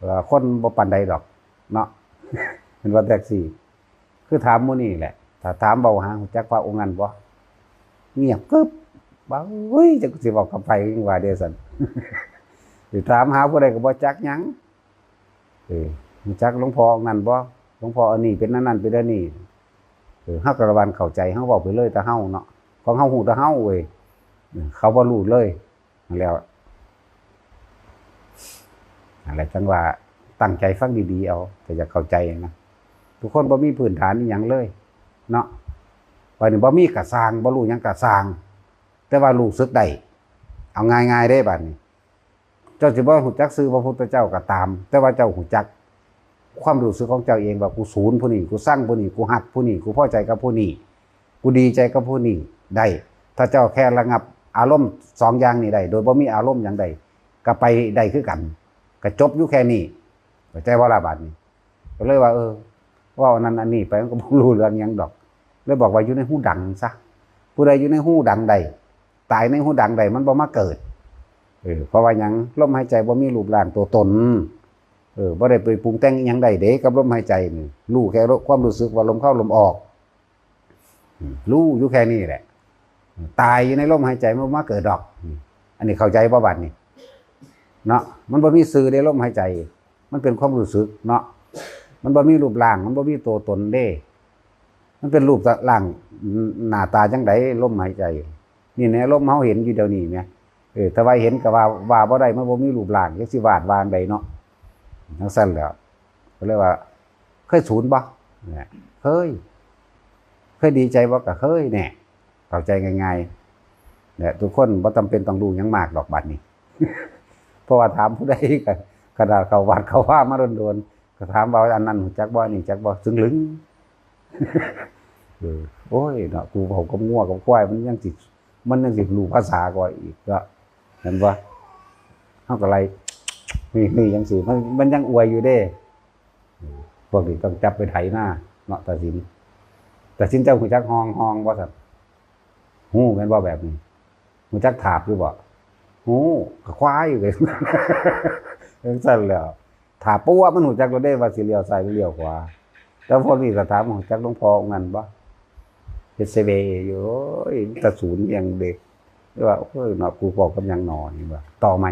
ວ່າຄົນບໍ່ປານໃດດອກເນາະ ເຫັນວ່າແທັກຊີ. ຄືຖາມມື້ນີ້ແຫຼະ ຖ້າຖາມເວົ້າຫາ ຮູ້ຈັກພະອົງນັ້ນບໍ່? ງຽບກຶບ. ວ່າ ໂອ້ຍ ຈັກຊິເວົ້າກັບໃຜວ່າເດຊັ້ນ. ຊິຖາມຫາຜູ້ໃດກໍບໍ່ຈັກຫຍັງ. ເອີ ຮູ້ຈັກຫຼວງພໍ່ອັນນັ້ນບໍ່? ຫຼວງພໍ່ອັນນີ້ເປັນອັນນັ້ນເປັນອັນນີ້. ເອີ ເຮົາກໍລະຫວ່າງເຂົ້າໃຈ ເຮົາເວົ້າໄປເລີຍແຕ່ເຮົາເນາະ, ຂອງເຮົາຮູ້ແຕ່ເຮົາເວີຍ. ເອີ ເຂົາບໍ່ຮູ້ເລີຍ. ນັ້ນແຫຼະ ນັ້ນແຫຼະ ຈັ່ງວ່າຕັ້ງໃຈຟັງດີໆເອົາ ຖ້າຢາກເຂົ້າໃຈນະ. ທຸກຄົນບໍ່ມີພື້ນຖານອີ່ຫຍັງເລີຍເນາະ. ບັດນີ້ບໍ່ມີກະຊ່າງ ບໍ່ຮູ້ຫຍັງກະຊ່າງ ແຕ່ວ່າຮູ້ສຶກໄດ້. ເອົາງ່າຍໆເດ້ ບັດນີ້ ເຈົ້າຊິບໍ່ຮູ້ຈັກຊື່ພະພຸດທະເຈົ້າກໍຕາມ ແຕ່ວ່າເຈົ້າຮູ້ຈັກຄວາມຮູ້ສຶກຂອງເຈົ້າເອງວ່າ ກູສູນຜູ້ນີ້ ກູຊັງຜູ້ນີ້ ກູຮັກຜູ້ນີ້ ກູພໍໃຈກັບຜູ້ນີ້ ກູດີໃຈກັບຜູ້ນີ້ໄດ້. ຖ້າເຈົ້າແຄ່ລະງັບອາລົມສອງຢ່າງນີ້ໄດ້ ໂດຍບໍ່ມີອາລົມຫຍັງໃດ ກໍໄປໄດ້ຄືກັນ, ກໍຈົບຢູ່ແຄ່ນີ້. ເຂົ້າໃຈບໍ່ລະ? ບາດນີ້ກໍເລີຍວ່າ ເອີ ເວົ້າອັນນັ້ນອັນນີ້ໄປ ມັນກໍບໍ່ຮູ້ເລື່ອງຫຍັງດອກ. ເລີຍບອກວ່າ ຢູ່ໃນຮູດັງຊະ. ຜູ້ໃດຢູ່ໃນຮູດັງໄດ້ ຕາຍໃນຮູດັງໄດ້ ມັນບໍ່ມາເກີດ. ເອີ ເພາະວ່າຫຍັງ? ລົມຫາຍໃຈບໍ່ມີຮູບຮ່າງຕົວຕົນ. ເອີ ບໍ່ໄດ້ໄປປຸງແຕ່ງອີ່ຫຍັງໃດເດ້ກັບລົມຫາຍໃຈນີ້. ຮູ້ແຄ່ຄວາມຮູ້ສຶກວ່າລົມເຂົ້າລົມອອກ. ອືມ ຮູ້ຢູ່ແຄ່ນີ້ແຫຼະ. ຕາຍຢູ່ໃນລົມຫາຍໃຈ ມັນບໍ່ມາເກີດດອກ. ອືມ ອັນນີ້ເຂົ້າໃຈບໍ່ບັດນີ້? ເນາະ ມັນບໍ່ມີຊື່ເດ້ ລົມຫາຍໃຈ. ມັນເປັນຄວາມຮູ້ສຶກເນາະ, ມັນບໍ່ມີຮູບຮ່າງ, ມັນບໍ່ມີຕົວຕົນເດ້. ມັນເປັນຮູບຮ່າງ ໜ້າຕາຈັ່ງໃດ? ລົມຫາຍໃຈນີ້ແຫຼະ ລົມເຮົາເຫັນຢູ່ດຽວນີ້ແໝ. ເອີ ຖ້າວ່າເຫັນກໍວ່າ ວ່າບໍ່ໄດ້, ມັນບໍ່ມີຮູບຮ່າງ, ຈັກຊິວາດວ່າຈັ່ງໃດເນາະ. ຈັ່ງຊັ້ນແຫຼ້ວ ກໍເລີຍວ່າ ເຄີຍສູນບໍ່? ເຄີຍ. ເຄີຍດີໃຈບໍ່? ກໍເຄີຍແຫຼະ. ເຂົ້າໃຈງ່າຍໆ ແລະ ທຸກຄົນບໍ່ຈຳເປັນຕ້ອງຮູ້ຫຍັງມາກດອກບັດນີ້. ເພາະວ່າຖາມຜູ້ໃດ ກໍຂະໜາດເຂົ້າວັດເຂົ້າວາມາດົນໆ ກໍຖາມວ່າ ອັນນັ້ນຮູ້ຈັກບໍ່? ອັນນີ້ຮູ້ຈັກບໍ່? ຊຶ້ງລຶ້ງ. ເອີ ໂອ້ຍເນາະ ກູເວົ້າກັບງົວກັບຄວາຍ ມັນຍັງຊິ ມັນຍັງຊິຮູ້ພາສາກວ່າອີກເນາະ. ແມ່ນບໍ່? ເຮົາກໍໄລ່ ນີ້ໆ ຈັ່ງຊີ້ ມັນ ມັນຍັງອວຍຢູ່ເດ້. ພວກນີ້ຕ້ອງຈັບໄປໄຖນາເນາະ ຕາສິນ. ຕາສິນ ເຈົ້າຮູ້ຈັກຮ່ອງ ຮ່ອງບໍ່ຊັ້ນ? ຮູ້ແມ່ນບໍ່ແບບນີ້? ຮູ້ຈັກຖາບຢູ່ບໍ່? ຮູ້ ກໍຄວາຍຢູ່ເດ້. ຈັ່ງຊັ້ນແຫຼ້ວ ຖາບປົວ ມັນຮູ້ຈັກໂລດເດ້ວ່າຊິລ້ຽວຊ້າຍຫຼືລ້ຽວຂວາ. ແຕ່ພວກນີ້ກໍຖາມ ຮູ້ຈັກຫຼວງພໍ່ອົງນັ້ນບໍ່? ເຮັດເຊເວຢູ່. ໂອ້ຍ ຕາສູນຫຍັງເດ້. ເລີຍວ່າ ໂອ້ຍເນາະ ກູເວົ້າກັບຫຍັງໜໍ່ ນີ້ວ່າ ຕໍໄມ້.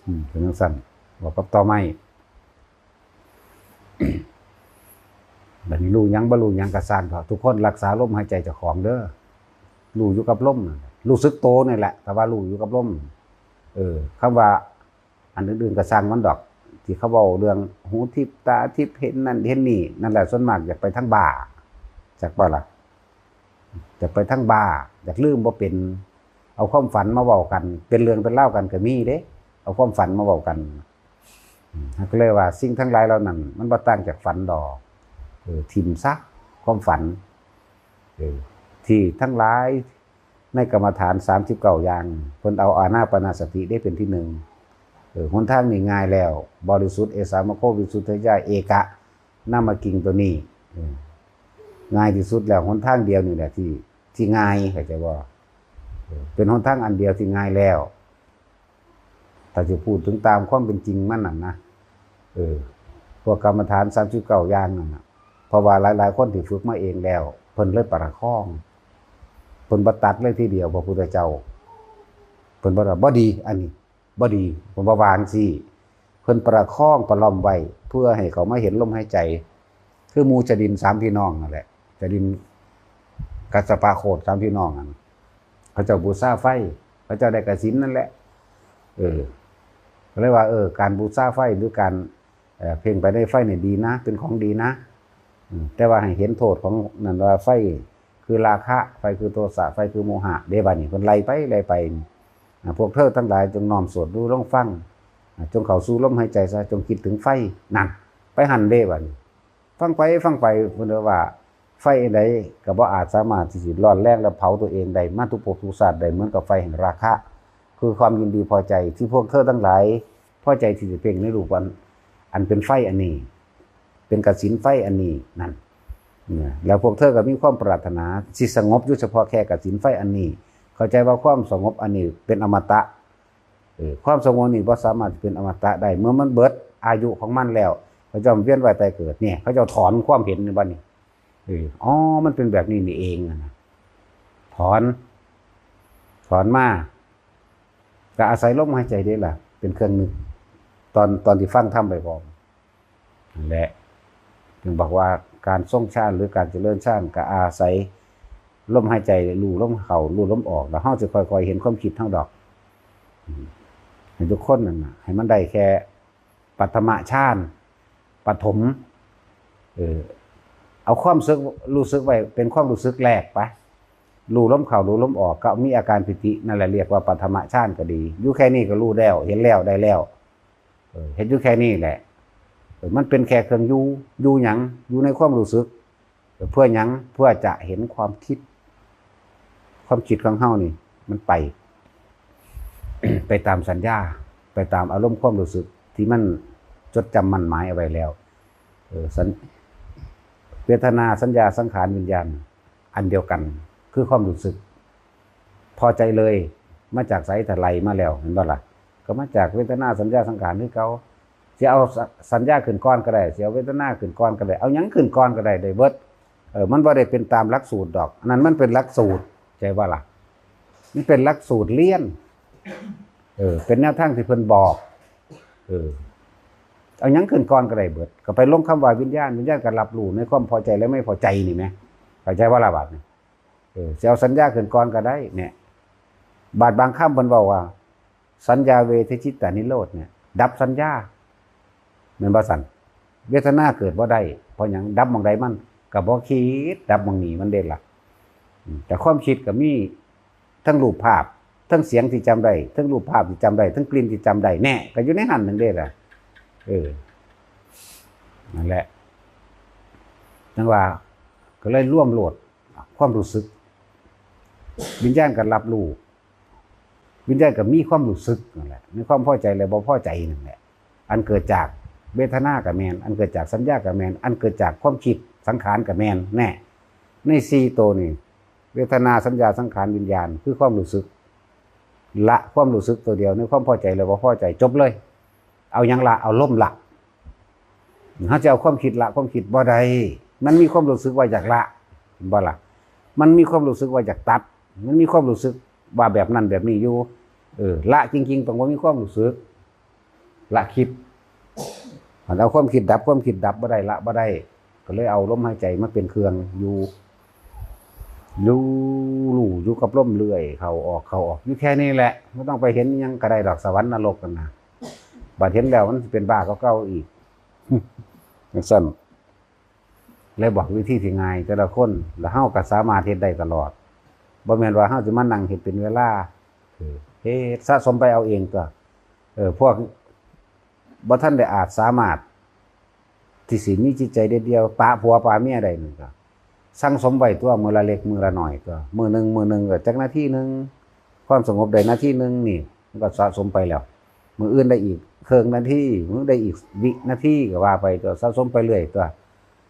ອືມ ເປັນຈັ່ງຊັ້ນ ເວົ້າກັບຕໍໄມ້. ບັດນີ້ຮູ້ຫຍັງບໍ່ຮູ້ຫຍັງກໍຊ່າງເຖາະ, ທຸກຄົນຮັກສາລົມຫາຍໃຈເຈົ້າຂອງເດີ. ຮູ້ຢູ່ກັບລົມນັ້ນແຫຼະ, ຮູ້ສຶກໂຕນີ້ແຫຼະ, ຖ້າວ່າຮູ້ຢູ່ກັບລົມ. ເອີ ຄຳວ່າ ອັນອື່ນໆກໍຊ່າງມັນດອກ ທີ່ເຂົາເວົ້າເລື່ອງຫູທິບຕາທິບ ເຫັນນັ້ນເຫັນນີ້ ນັ້ນແຫຼະ ສ່ວນມາກຢາກໄປທາງບ້າ ຈັກບໍ່ລະ? ຢາກໄປທາງບ້າ ຢາກລືມບໍ່ເປັນ. ເອົາຄວາມຝັນມາເວົ້າກັນ ເປັນເລື່ອງເປັນລາວກັນກໍມີເດ້ ເອົາຄວາມຝັນມາເວົ້າກັນ. ອືມ ເຮົາກໍເລີຍວ່າ ສິ່ງທັງຫຼາຍເຫຼົ່ານັ້ນ ມັນບໍ່ຕ່າງຈາກຝັນດອກ. ເອີ ຖິ້ມຊະຄວາມຝັນ. ເອີ ທີ່ທັງຫຼາຍ ໃນກຳມະຖານສາມສິບເກົ້າຢ່າງ ເພິ່ນເອົາອານາປານະສະຕິເດ້ເປັນທີໜຶ່ງ. ເອີ ຫົນທາງນີ້ງ່າຍແລ້ວ, ບໍລິສຸດ ເອສາມະໂຄ ວິສຸດທະຍາ ເອກະນາມະກິງ ຕົວນີ້ ເອີ ງ່າຍທີ່ສຸດແລ້ວ, ຫົນທາງດຽວນີ້ແຫຼະທີ່ ທີ່ງ່າຍ, ເຂົ້າໃຈບໍ່? ເອີ ເປັນຫົນທາງອັນດຽວທີ່ງ່າຍແລ້ວ. ຖ້າຊິພູດເຖິງຕາມຄວາມເປັນຈິງມັນນັ້ນນະ ເອີ ພວກກຳມະຖານສາມສິບເກົ້າຢ່າງນັ້ນນະ ເພາະວ່າຫຼາຍໆຄົນທີ່ຝຶກມາເອງແລ້ວ ເພິ່ນເລີຍປະຄອງ, ເພິ່ນບໍ່ຕັດເລີຍທີດຽວ. ພະພຸດທະເຈົ້າເພິ່ນບໍ່ວ່າ ບໍ່ດີ, ອັນນີ້ບໍ່ດີ, ເພິ່ນບໍ່ວ່າຈັ່ງຊີ້. ເພິ່ນປະຄອງປະລ້ອມໄວ້ ເພື່ອໃຫ້ເຂົາມາເຫັນລົມຫາຍໃຈ. ຄືໝູ່ຈະດິນສາມພີ່ນ້ອງນັ້ນແຫຼະ, ຈະດິນກັດສະປະໂຄດສາມພີ່ນ້ອງນັ້ນ ເຂົາເຈົ້າບູຊາໄຟ, ເຂົາເຈົ້າໄດ້ກະສິນນັ້ນແຫຼະ. ເອີ ກໍເລີຍວ່າ ເອີ ການບູຊາໄຟ ຫຼື ການ ເອີ ເພັ່ງໄປໃນໄຟນີ້ດີນະ, ເປັນຂອງດີນະ. ອືມ ແຕ່ວ່າໃຫ້ເຫັນໂທດຂອງນັ້ນວ່າ ໄຟຄືລາຄະ, ໄຟຄືໂທສະ, ໄຟຄືໂມຫະເດ້. ບາດນີ້ເພິ່ນໄລ່ໄປ ໄລ່ໄປ. ອາ ພວກເທີທັງຫຼາຍ ຈົ່ງນ້ອມສວດດູລອງຟັງ, ອາ ຈົ່ງເຂົ້າສູ່ລົມຫາຍໃຈຊະ, ຈົ່ງຄິດເຖິງໄຟ. ນັ້ນ ໄປຫັ້ນເດ້ບັດນີ້. ຟັງໄປຟັງໄປ ເພິ່ນວ່າໄຟອັນໃດກໍບໍ່ອາດສາມາດທີ່ຊິຮ້ອນແຮງ ແລະ ເຜົາຕົວເອງໄດ້ມາທຸກພົບທຸກຊາດໄດ້ເໝືອນກັບໄຟແຫ່ງລາຄະ ຄືຄວາມຍິນດີພໍໃຈ ທີ່ພວກເທີທັງຫຼາຍພໍໃຈທີ່ຈະເພັ່ງໃນຮູບອັນ ອັນເປັນໄຟອັນນີ້ ເປັນກະສິນໄຟອັນນີ້ນັ້ນ. ແລ້ວພວກເທີກໍມີຄວາມປາດຖະໜາທີ່ສະຫງົບຢູ່ສະເພາະແຄ່ກະສິນໄຟອັນນີ້. ເຂົ້າໃຈວ່າຄວາມສະຫງົບອັນນີ້ເປັນອະມະຕະ. ເອີ ຄວາມສະຫງົບນີ້ບໍ່ສາມາດເປັນອະມະຕະໄດ້. ເມື່ອມັນເບິດອາຍຸຂອງມັນແລ້ວ ເຂົາເຈົ້າວຽນວ່າຍຕາຍເກີດ. ນີ້ ເຂົາເຈົ້າຖອນຄວາມເຫັນນີ້ບັດນີ້. ເອີ ອໍ ມັນເປັນແບບນີ້ນີ້ເອງນະ. ຖອນ ຖອນມາ ກໍອາໄສລົມຫາຍໃຈເດ້ລະ ເປັນເຄື່ອງນຶກ ຕອນ ຕອນທີ່ຟັງທຳໄປພ້ອມ. ນັ້ນແຫຼະ ຈຶ່ງບອກວ່າການຊົງຊານ ຫຼື ການຈະເລີນຊານ ກໍອາໄສລົມຫາຍໃຈ ຮູ້ລົມເຂົ້າ ຮູ້ລົມອອກ ແລ້ວເຮົາຊິຄ່ອຍໆເຫັນຄວາມຄິດເຮົາດອກ. ໃຫ້ທຸກຄົນນັ້ນນະ ໃຫ້ມັນໄດ້ແຄ່ປັດຖະມະຊານ ປະຖົມ ເອີ ເອົາຄວາມຮູ້ສຶກ ຮູ້ສຶກໄວ້ເປັນຄວາມຮູ້ສຶກແລກໄປ ຮູ້ລົມເຂົ້າ ຮູ້ລົມອອກ ກໍມີອາການປີຕິ ນັ້ນແຫຼະ ຮຽກວ່າປັດຖະມະຊານກໍດີ. ຢູ່ແຄ່ນີ້ກໍຮູ້ແລ້ວ ເຫັນແລ້ວ ໄດ້ແລ້ວ. ເອີ ເຮັດຢູ່ແຄ່ນີ້ແຫຼະ. ເອີ ມັນເປັນແຄ່ເຄື່ອງຢູ່. ຢູ່ຫຍັງ? ຢູ່ໃນຄວາມຮູ້ສຶກ. ເອີ ເພື່ອຫຍັງ? ເພື່ອຈະເຫັນຄວາມຄິດ. ຄວາມຄິດຂອງເຮົານີ້ມັນໄປ ໄປຕາມສັນຍາ ໄປຕາມອາລົມຄວາມຮູ້ສຶກທີ່ມັນຈົດຈຳໝັ້ນໝາຍເອົາໄວ້ແລ້ວ. ເອີ ສັນ ເວທະນາ ສັນຍາ ສັງຂານ ວິນຍານ ອັນດຽວກັນ ຄືຄວາມຮູ້ສຶກ. ພໍໃຈເລີຍ ມາຈາກໃສ? ຖ້າໄລ່ມາແລ້ວ ເຫັນບໍ່ລະ? ກໍມາຈາກເວທະນາ ສັນຍາ ສັງຂານຄືເກົ່າ. ຊິເອົາສະ ສັນຍາຂຶ້ນກ່ອນກໍໄດ້ ຊິເອົາເວທະນາຂຶ້ນກ່ອນກໍໄດ້ ເອົາຫຍັງຂຶ້ນກ່ອນກໍໄດ້ ໄດ້ເບິດ. ເອີ ມັນບໍ່ໄດ້ເປັນຕາມຫຼັກສູດດອກ. ອັນນັ້ນມັນເປັນຫຼັກສູດ ເຂົ້າໃຈບໍ່ລະ? ມັນເປັນຫຼັກສູດຮຽນ. ເອີ ເປັນແນວທາງທີ່ເພິ່ນບອກ. ເອີ ເອົາຫຍັງຂຶ້ນກ່ອນກໍໄດ້ເບິດ. ກໍໄປລົງຄຳວ່າວິນຍານ ວິນຍານກໍຮັບຮູ້ໃນຄວາມພໍໃຈ ແລະ ໄມ່ພໍໃຈນີ້ແໝ. ເຂົ້າໃຈບໍ່ລະບາດນີ້? ເອີ ຊິເອົາສັນຍາຂຶ້ນກ່ອນກໍໄດ້ແໝ. ບາດບາງຄຳເພິ່ນເວົ້າວ່າ ສັນຍາເວທະຈິດຕານິໂຣດ ນີ້ ດັບສັນຍາ ແມ່ນບໍ່ຊັ້ນ? ເວທະນາເກີດບໍ່ໄດ້ ເພາະຫຍັງ? ດັບໝ່ອງໃດ? ມັນກໍບໍ່ຄິດ ດັບໝ່ອງນີ້ມັນເດ້ລະ. ອືມ ແຕ່ຄວາມຄິດກໍມີ ທັງຮູບພາບ ທັງສຽງທີ່ຈຳໄດ້ ທັງຮູບພາບທີ່ຈຳໄດ້ ທັງກິ່ນທີ່ຈຳໄດ້ ແນ່ ກໍຢູ່ໃນຫັ້ນໜຶ່ງເດ້ລະ. ເອີ ນັ້ນແຫຼະ ຈັ່ງວ່າ ກໍເລີຍລວມໂລດ ຄວາມຮູ້ສຶກ ວິນຍານກໍຮັບຮູ້ ວິນຍານກໍມີຄວາມຮູ້ສຶກນັ້ນແຫຼະ ມີຄວາມພໍໃຈ ແລະ ບໍ່ພໍໃຈນັ້ນແຫຼະ. ອັນເກີດຈາກເວທະນາກໍແມ່ນ ອັນເກີດຈາກສັນຍາກໍແມ່ນ ອັນເກີດຈາກຄວາມຄິດ ສັງຂານກໍແມ່ນ. ແນ່ ໃນສີ່ໂຕນີ້ ເວທະນາ ສັນຍາ ສັງຂານ ວິນຍານ ຄືຄວາມຮູ້ສຶກ. ລະຄວາມຮູ້ສຶກໂຕດຽວ ໃນຄວາມພໍໃຈ ແລະ ບໍ່ພໍໃຈ ຈົບເລີຍ. ເອົາຫຍັງລະ? ເອົາລົມລະ. ເຮົາຈະເອົາຄວາມຄິດລະຄວາມຄິດບໍ່ໄດ້. ມັນມີຄວາມຮູ້ສຶກວ່າຢາກລະ ເຫັນບໍ່ລະ? ມັນມີຄວາມຮູ້ສຶກວ່າຢາກຕັດ ມັນມີຄວາມຮູ້ສຶກວ່າແບບນັ້ນແບບນີ້ຢູ່. ເອີ ລະຈິງໆ ຕ້ອງບໍ່ມີຄວາມຮູ້ສຶກ ລະຄິດ. ຄັນເອົາຄວາມຄິດດັບ ຄວາມຄິດດັບບໍ່ໄດ້ ລະບໍ່ໄດ້ ກໍເລີຍເອົາລົມຫາຍໃຈມາເປັນເຄື່ອງຢູ່ ຢູ່ ຮູ້ຢູ່ກັບລົມເລື້ອຍ ເຂົ້າອອກ ເຂົ້າອອກ ຢູ່ແຄ່ນີ້ແຫຼະ. ບໍ່ຕ້ອງໄປເຫັນອີ່ຫຍັງກໍໄດ້ດອກ ສະຫວັນນະລົກນັ້ນນະ. ບັດເຫັນແລ້ວມັນຊິເປັນບ້າກວ່າເກົ່າອີກ ຈັ່ງຊັ້ນ. ເລີຍບອກວິທີທີ່ງ່າຍແຕ່ລະຄົນ ແລ້ວເຮົາກໍສາມາດເຮັດໄດ້ຕະຫຼອດ. ບໍ່ແມ່ນວ່າເຮົາຊິມານັ່ງເຮັດເປັນເວລາ ເຮັດສະສົມໄປເອົາເອງຕົວະ. ເອີ ພວກບໍ່ທັນໄດ້ອາດສາມາດທີ່ຊິມີຈິດໃຈເດັດດ່ຽວ ປະຜົວປະເມຍໄດ້ນີ້ກໍ ສັ່ງສົມໄວ້ຕົວະ ມື້ລະເລັກມື້ລະໜ້ອຍຕົວະ. ມື້ໜຶ່ງ ມື້ໜຶ່ງກໍຈັກນາທີໜຶ່ງ ຄວາມສະຫງົບໄດ້ນາທີໜຶ່ງນີ້ ມັນກໍສະສົມໄປແລ້ວ. ມື້ອື່ນໄດ້ອີກເຄິ່ງນາທີ ມື້ໄດ້ອີກວິນາທີ ກໍວ່າໄປຕົວະ ສະສົມໄປເລື້ອຍຕົວະ.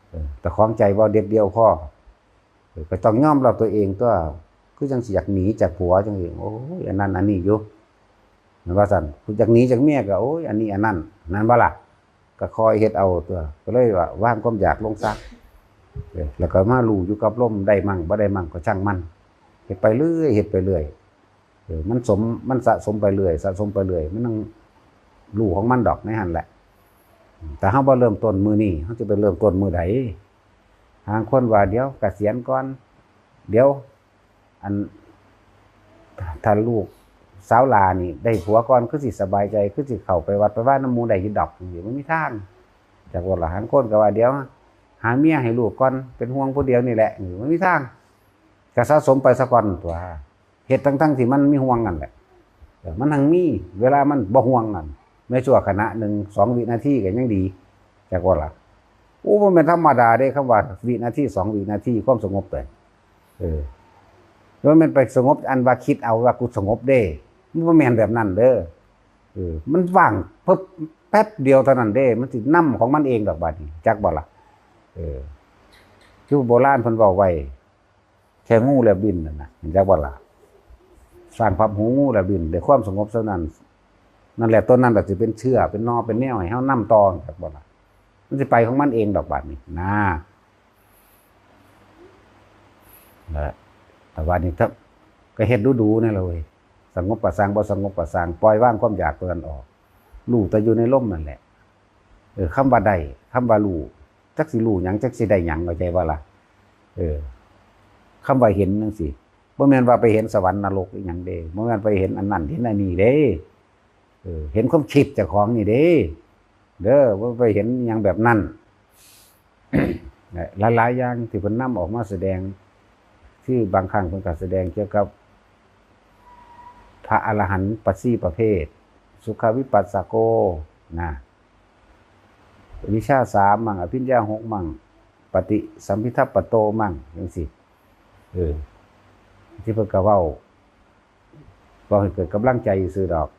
ເອີ ແຕ່ຂອງໃຈບໍ່ເດັດດ່ຽວພໍ ເອີ ກໍຕ້ອງຍອມຮັບຕົວເອງຕົວະ. ຄືຈັ່ງຊິຢາກໜີຈາກຜົວຈັ່ງຊີ້ ໂອ້ຍ ອັນນັ້ນອັນນີ້ຢູ່ ແມ່ນວ່າຊັ້ນ. ຢາກໜີຈາກເມຍກໍ ໂອ້ຍ ອັນນີ້ອັນນັ້ນ ແມ່ນບໍ່ລະ? ກໍຄ່ອຍເຮັດເອົາຕົວະ. ກໍເລີຍວ່າວາງຄວາມຢາກລົງຊະ ເອີ ແລ້ວກໍມາຮູ້ຢູ່ກັບລົມ ໄດ້ມັ້ງບໍ່ໄດ້ມັ້ງກໍຊ່າງມັນ ເຮັດໄປເລື້ອຍ ເຮັດໄປເລື້ອຍ. ເອີ ມັນສົມ ມັນສະສົມໄປເລື້ອຍ ສະສົມໄປເລື້ອຍ ມັນຍັງຮູ້ຂອງມັນດອກໃນຫັ້ນແຫຼະ. ຖ້າເຮົາບໍ່ເລີ່ມຕົ້ນມື້ນີ້ ເຮົາຈະໄປເລີ່ມຕົ້ນມື້ໃດ? ຫາງຄົນວ່າ ດຽວກະສຽນກ່ອນ ດຽວ ອັນ ຖ້າລູກສາວຫຼ້ານີ້ໄດ້ຜົວກ່ອນ ຄືຊິສະບາຍໃຈ ຄືຊິເຂົ້າໄປວັດໄປວານຳໝູ່ໄດ້ຢູ່ດອກ ຈັ່ງຊີ້ ມັນມີທາງ. ຈັກວ່າລະ ຫາງຄົນກໍວ່າ ດຽວຫາເມຍໃຫ້ລູກກ່ອນ ເປັນຫ່ວງຜູ້ດຽວນີ້ແຫຼະ ມັນມີທາງ. ກໍສະສົມໄປສາກ່ອນຕົວະ. ເຮັດທັງໆທີ່ມັນມີຫ່ວງນັ້ນແຫຼະ ເອີ ມັນຮັ່ງມີເວລາມັນບໍ່ຫ່ວງນັ້ນ ໃນຊົ່ວຂະນະໜຶ່ງ ສອງວິນາທີກໍຍັງດີ. ຈັກບໍ່ລະ? ໂອ້ ບໍ່ແມ່ນທຳມະດາເດ້ ຄຳວ່າວິນາທີ ສອງວິນາທີຄວາມສະຫງົບເດ້. ເອີ ບໍ່ແມ່ນໄປສະຫງົບອັນວ່າຄິດເອົາວ່າກູສະຫງົບເດ້ ມັນບໍ່ແມ່ນແບບນັ້ນເດີ. ເອີ ມັນວ່າງເພິບແປັບດຽວເທົ່ານັ້ນເດ້ ມັນຊິນຳຂອງມັນເອງດອກບາດນີ້ ຈັກບໍ່ລະ? ເອີ ຄືໂບລານເພິ່ນເວົ້າໄວ້ ແຄ່ງູແລບບິນນັ້ນນະ ເຫັນຈັກບໍ່ລະ? ສ້າງພັບຫູງູແລບບິນ ໄດ້ຄວາມສະຫງົບສ່ຳນັ້ນ ນັ້ນແຫຼະ ຕົນນັ້ນລະຊິເປັນເຊື້ອ ເປັນໜໍ່ ເປັນແນວໃຫ້ເຮົານຳຕໍ່ ເຫັນຈັກບໍ່ລະ? ມັນຊິໄປຂອງມັນເອງດອກບາດນີ້ນາ. ແລ້ວ ແຕ່ບາດນີ້ ກໍເຮັດດູໆ ແນ່ລະເວີຍ ສະຫງົບກໍຊ່າງ ບໍ່ສະຫງົບກໍຊ່າງ ປ່ອຍວາງຄວາມຢາກຕົວນັ້ນອອກ ຮູ້ແຕ່ຢູ່ໃນລົມນັ້ນແຫຼະ. ເອີ ຄຳວ່າໄດ້ ຄຳວ່າຮູ້ ຈັກຊິຮູ້ຫຍັງ ຈັກຊິໄດ້ຫຍັງ ເຂົ້າໃຈບໍ່ລະ? ເອີ ຄຳວ່າເຫັນຈັ່ງຊີ້ ບໍ່ແມ່ນວ່າໄປເຫັນສະຫວັນນະລົກອີ່ຫຍັງເດ້ ບໍ່ແມ່ນໄປເຫັນອັນນັ້ນເຫັນອັນນີ້ເດ້. ເອີ ເຫັນຄວາມຄິດເຈົ້າຂອງນີ້ເດ້ ເດີ ບໍ່ໄປເຫັນຫຍັງແບບນັ້ນ. ແລະ ຫຼາຍໆຢ່າງທີ່ເພິ່ນນຳອອກມາສະແດງ ຄືບາງຄັ້ງເພິ່ນກໍສະແດງກ່ຽວກັບພະອະລະຫັນປະສີ່ປະເພດ ສຸຂະວິປັດສະໂກ ນະ ວິຊາສາມມັ້ງ ອະພິນຍາຫົກມັ້ງ ປະຕິສຳພິທັບປະໂຕມັ້ງ ຈັ່ງຊີ້ ເອີ ທີ່ເພິ່ນກໍເວົ້າ ເວົ້າໃຫ້ເກີດກຳລັງໃຈຊື່ດອກ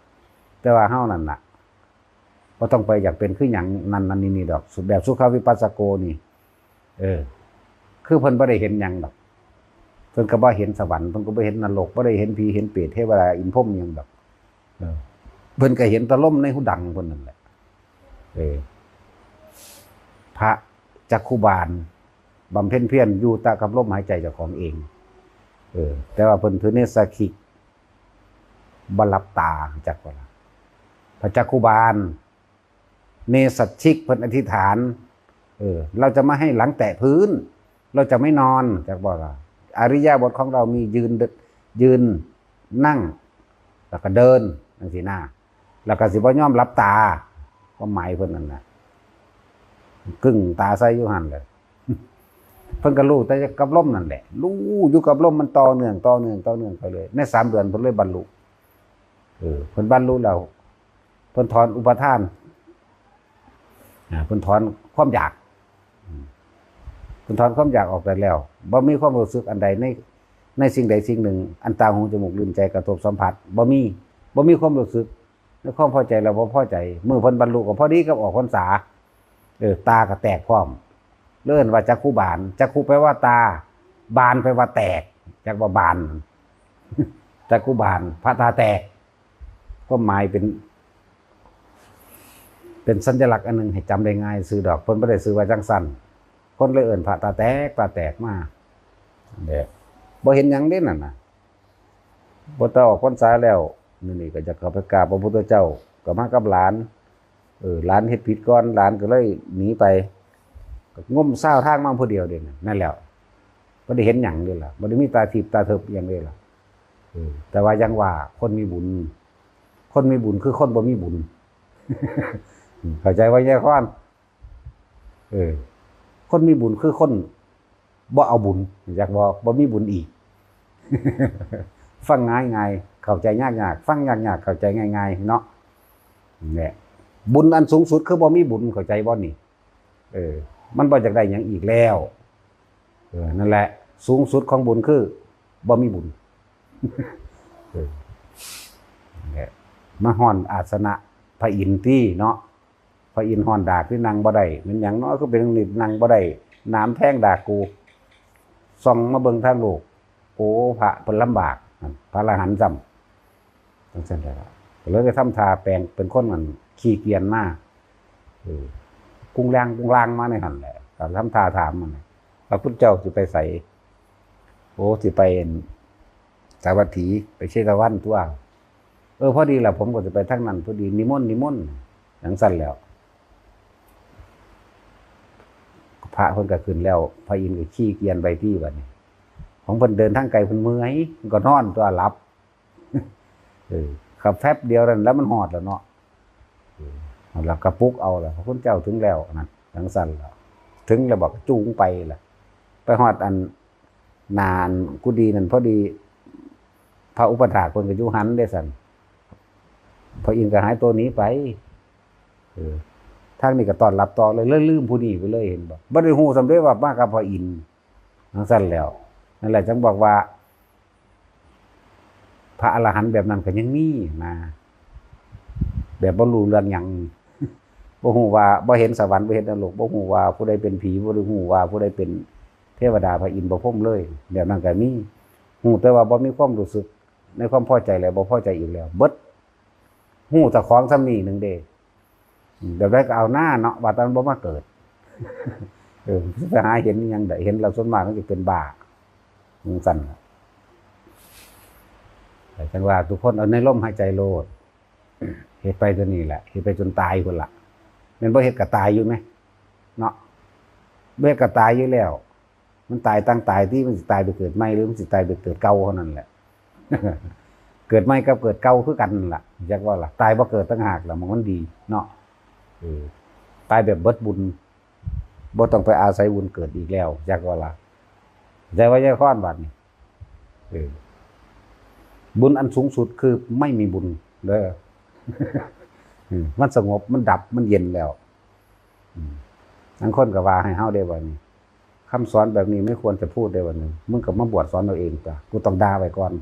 ແຕ່ວ່າເຮົານັ້ນນະ ບໍ່ຕ້ອງໄປຢາກເປັນຄືຫຍັງນັ້ນໆ ນີ້ໆ ດອກ ແບບສຸຂະວິປັດສະໂກນີ້ ເອີ ຄືເພິ່ນບໍ່ໄດ້ເຫັນຫຍັງດອກ ເພິ່ນກໍບໍ່ເຫັນສະຫວັນ ເພິ່ນກໍບໍ່ເຫັນນະລົກ ບໍ່ໄດ້ເຫັນຜີເຫັນເປດ ເທວະດາ ອິນພົມຫຍັງດອກ. ເອີ ເພິ່ນກໍເຫັນແຕ່ລົມໃນຫູດັງເພິ່ນນັ້ນແຫຼະ. ເອີ ພະຈັກຂຸບານ ບຳເພັນພຽນຢູ່ແຕ່ກັບລົມຫາຍໃຈເຈົ້າຂອງເອງ. ເອີ ແຕ່ວ່າເພິ່ນຖືເນສະຄິກ ບໍ່ຫຼັບຕາ ຮູ້ຈັກບໍ່ລະ? ພະຈັກຂຸບານ ເນສັດທິກ ເພິ່ນອະທິຖານ ເອີ ເຮົາຈະບໍ່ໃຫ້ຫຼັງແຕະພື້ນ ເຮົາຈະໄມ່ນອນ ຈັກບໍ່ລະ? ອິລິຍາບົດຂອງເຮົາມີຢືນ ຢືນ ນັ່ງ ແລ້ວກໍເດີນ ຈັ່ງຊີ້ນາ ແລ້ວກໍຊິບໍ່ຍອມຫຼັບຕາ ຄວາມໝາຍເພິ່ນນັ້ນນະ ກຶ້ງຕາໃສ່ຢູ່ຫັ້ນແຫຼະ. ເພິ່ນກໍຮູ້ແຕ່ກັບລົມນັ້ນແຫຼະ ຮູ້ຢູ່ກັບລົມ ມັນຕໍ່ເນື່ອງ ຕໍ່ເນື່ອງ ຕໍ່ເນື່ອງໄປເລີຍ ໃນສາມເດືອນເພິ່ນເລີຍບັນລຸ. ເອີ ເພິ່ນບັນລຸແລ້ວ ເພິ່ນຖອນອຸປາທານ ອາ ເພິ່ນຖອນຄວາມຢາກ ອືມ ເພິ່ນຖອນຄວາມຢາກອອກໄດ້ແລ້ວ ບໍ່ມີຄວາມຮູ້ສຶກອັນໃດໃນ ໃນສິ່ງໃດສິ່ງໜຶ່ງ ອັນຕາ ຫູ ຈະມູກ ລີ້ນ ໃຈ ກະທົບສຳຜັດ ບໍ່ມີ ບໍ່ມີຄວາມຮູ້ສຶກໃນຄວາມພໍໃຈ ແລະ ບໍ່ພໍໃຈ. ມື້ເພິ່ນບັນລຸກໍພໍດີກັບອອກພັນສາ ເອີ ຕາກໍແຕກພ້ອມ ເອີ້ນວ່າຈັກຂຸບານ ຈັກຂຸແປວ່າຕາ ບານແປວ່າແຕກ ຈັກວ່າບານ ຈັກຂຸບານ ພະຕາແຕກ. ຄວາມໝາຍເປັນ ເປັນສັນຍະລັກອັນໜຶ່ງໃຫ້ຈຳໄດ້ງ່າຍຊື່ດອກ ເພິ່ນບໍ່ໄດ້ຊື່ວ່າຈັ່ງຊັ້ນ ຄົນເລີຍເອີ້ນພະຕາແຕກ ຕາແຕກມາແຫຼະ ບໍ່ເຫັນຫຍັງເດ້ນັ້ນນະ. ພໍຕາອອກພັນສາແລ້ວ ມື້ນີ້ກໍຢາກເຂົ້າໄປກາບພະພຸດທະເຈົ້າ ກໍມາກັບຫຼານ ເອີ ຫຼານເຮັດຜິດກ່ອນ ຫຼານກໍເລີຍໜີໄປ ກໍງົມຊາວທາງມາຜູ້ດຽວເດ້ ນັ້ນແຫຼ້ວ ບໍ່ໄດ້ເຫັນຫຍັງເດ້ລະ ບໍ່ໄດ້ມີຕາທິບຕາເຖິບຫຍັງເດ້ລະ. ເອີ ແຕ່ວ່າຍັງວ່າຄົນມີບຸນ ຄົນມີບຸນຄືຄົນບໍ່ມີບຸນ ເຂົ້າໃຈບໍ່ ຍາຍຄອນ? ເອີ ຄົນມີບຸນຄືຄົນບໍ່ເອົາບຸນ ຮູ້ຈັກບໍ່? ບໍ່ມີບຸນອີກ. ຟັງງ່າຍໆ ເຂົ້າໃຈຍາກໆ ຟັງຍາກໆ ເຂົ້າໃຈງ່າຍໆເນາະ. ແຫຼະ ບຸນອັນສູງສຸດຄືບໍ່ມີບຸນ ເຂົ້າໃຈບໍ່ນີ້? ເອີ ມັນບໍ່ຢາກໄດ້ຫຍັງອີກແລ້ວ. ເອີ ນັ້ນແຫຼະ ສູງສຸດຂອງບຸນຄືບໍ່ມີບຸນ. ເອີ ນັ້ນແຫຼະ ມາຮ້ອນອາດສະນະພະອິນຕິເນາະ. ພະອິນຮ້ອນດາກທີ່ນັ່ງບໍ່ໄດ້ ແມ່ນຫຍັງເນາະ ຄືເປັນຈັ່ງນີ້ ນັ່ງບໍ່ໄດ້ ໜາມແທງດາກກູ. ສ່ອງມາເບິ່ງທາງໂລກ ໂອ້ ພະເພິ່ນລຳບາກ ພະອະລະຫັນຊ້ຳ ຈັ່ງຊັ້ນແຫຼະ. ກໍເລີຍໄດ້ທຳທ່າແປງເປັນຄົນອັນຂີ້ກຽນມາ ເອີ ກຸງລາງກຸງລາງມາໃນຫັ້ນແຫຼະ ກໍທຳທ່າຖາມມັນ ພະພຸດທະເຈົ້າຊິໄປໃສ? ໂອ້ ຊິໄປອັນ ສາວັດຖີ ໄປເຊຕະວັນຕົວະ. ເອີ ພໍດີລະ ຜົມກໍຈະໄປທາງນັ້ນພໍດີ ນິມົນ ນິມົນ ຈັ່ງຊັ້ນແຫຼ້ວ ພະເພິ່ນກໍຂຶ້ນແລ້ວ ພະອິນກໍຂີ່ກຽນໄປຕິ ບັດນີ້ ຂອງເພິ່ນເດີນທາງໄກ ເພິ່ນເມື່ອຍ ເພິ່ນກໍນອນຕົວະ ຫຼັບ. ເອີ ຂັບແຟບດຽວນັ້ນລະ ມັນຮອດແລ້ວເນາະ ເອີ ແລ້ວກໍປຸກເອົາລະ ພະຄຸນເຈົ້າເຖິງແລ້ວ ນັ້ນ ຈັ່ງຊັ້ນລະ ເຖິງແລ້ວບອກ ຈູງໄປລະ ໄປຮອດອັນ ໜ້າອັນກຸດີນັ້ນ ພໍດີພະອຸປະຖາກເພິ່ນກໍຢູ່ຫັ້ນເດ້ຊັ້ນ ພະອິນກໍຫາຍໂຕໜີໄປ. ເອີ ທາງນີ້ກໍຕ້ອນຮັບຕໍ່ເລີຍ ເລີຍລືມຜູ້ນີ້ໄປເລີຍ ເຫັນບໍ່? ບໍ່ໄດ້ຮູ້ຊ້ຳເດ້ວ່າມາກັບພະອິນ ຈັ່ງຊັ້ນແລ້ວ. ນັ້ນແຫຼະ ຈຶ່ງບອກວ່າ ພະອະລະຫັນແບບນັ້ນກໍຍັງມີນະ ແບບບໍ່ຮູ້ເລື່ອງຫຍັງ ບໍ່ຮູ້ວ່າ ບໍ່ເຫັນສະຫວັນ ບໍ່ເຫັນນະລົກ ບໍ່ຮູ້ວ່າຜູ້ໃດເປັນຜີ ບໍ່ໄດ້ຮູ້ວ່າຜູ້ໃດເປັນເທວະດາ ພະອິນ ພະພົມເລີຍ ແບບນັ້ນກໍມີ. ຮູ້ແຕ່ວ່າບໍ່ມີຄວາມຮູ້ສຶກໃນຄວາມພໍໃຈ ແລະ ບໍ່ພໍໃຈອີກແລ້ວ ເບິດ. ຮູ້ເຈົ້າຂອງສ່ຳນີ້ໜຶ່ງເດ້ ແບບໃດກໍເອົາໜ້າເນາະ ວ່າແຕ່ມັນບໍ່ມາເກີດ. ເອີ ຊິໄປຫາເຫັນອີ່ຫຍັງໃດ ເຫັນແລ້ວສ່ວນມາກມັນຊິເປັນບ້າ ຈັ່ງຊັ້ນລະ. ຈັ່ງວ່າທຸກຄົນເອົາໃນລົມຫາຍໃຈໂລດ ເຮັດໄປຕົວນີ້ແຫຼະ ເຮັດໄປຈົນຕາຍພຸ້ນລະ. ແມ່ນບໍ່ເຮັດກໍຕາຍຢູ່ແມະເນາະ ບໍ່ເຮັດກໍຕາຍຢູ່ແລ້ວ. ມັນຕາຍຕ່າງຕາຍຕິ ມັນຊິຕາຍໄປເກີດໃໝ່ ຫຼືມັນຊິຕາຍໄປເກີດເກົ່າເທົ່ານັ້ນແຫຼະ. ເກີດໃໝ່ກັບເກີດເກົ່າຄືກັນນັ້ນລະ ຈັກວ່າລະ ຕາຍບໍ່ເກີດຕ່າງຫາກລະ ໝ່ອງມັນດີເນາະ. ເອີ ຕາຍແບບເບິດບຸນ ບໍ່ຕ້ອງໄປອາໄສບຸນເກີດອີກແລ້ວ ຈັກວ່າລະ. ແຕ່ວ່າຍາຍຄອນບາດນີ້ ເອີ ບຸນອັນສູງສຸດຄືໄມ່ມີບຸນເດີ. ເອີ ມັນສະຫງົບ ມັນດັບ ມັນເຢັນແລ້ວ. ອືມ ລາງຄົນກໍວ່າໃຫ້ເຮົາເດ້ ວ່ານີ້ ຄຳສອນແບບນີ້ไม่ควรจะพูด ເດ້ ວ່ານີ້ ມຶງກໍມາບວດສອນເອົາເອງຕົວະ ກູຕ້ອງດ່າໄວ້ກ່ອນ.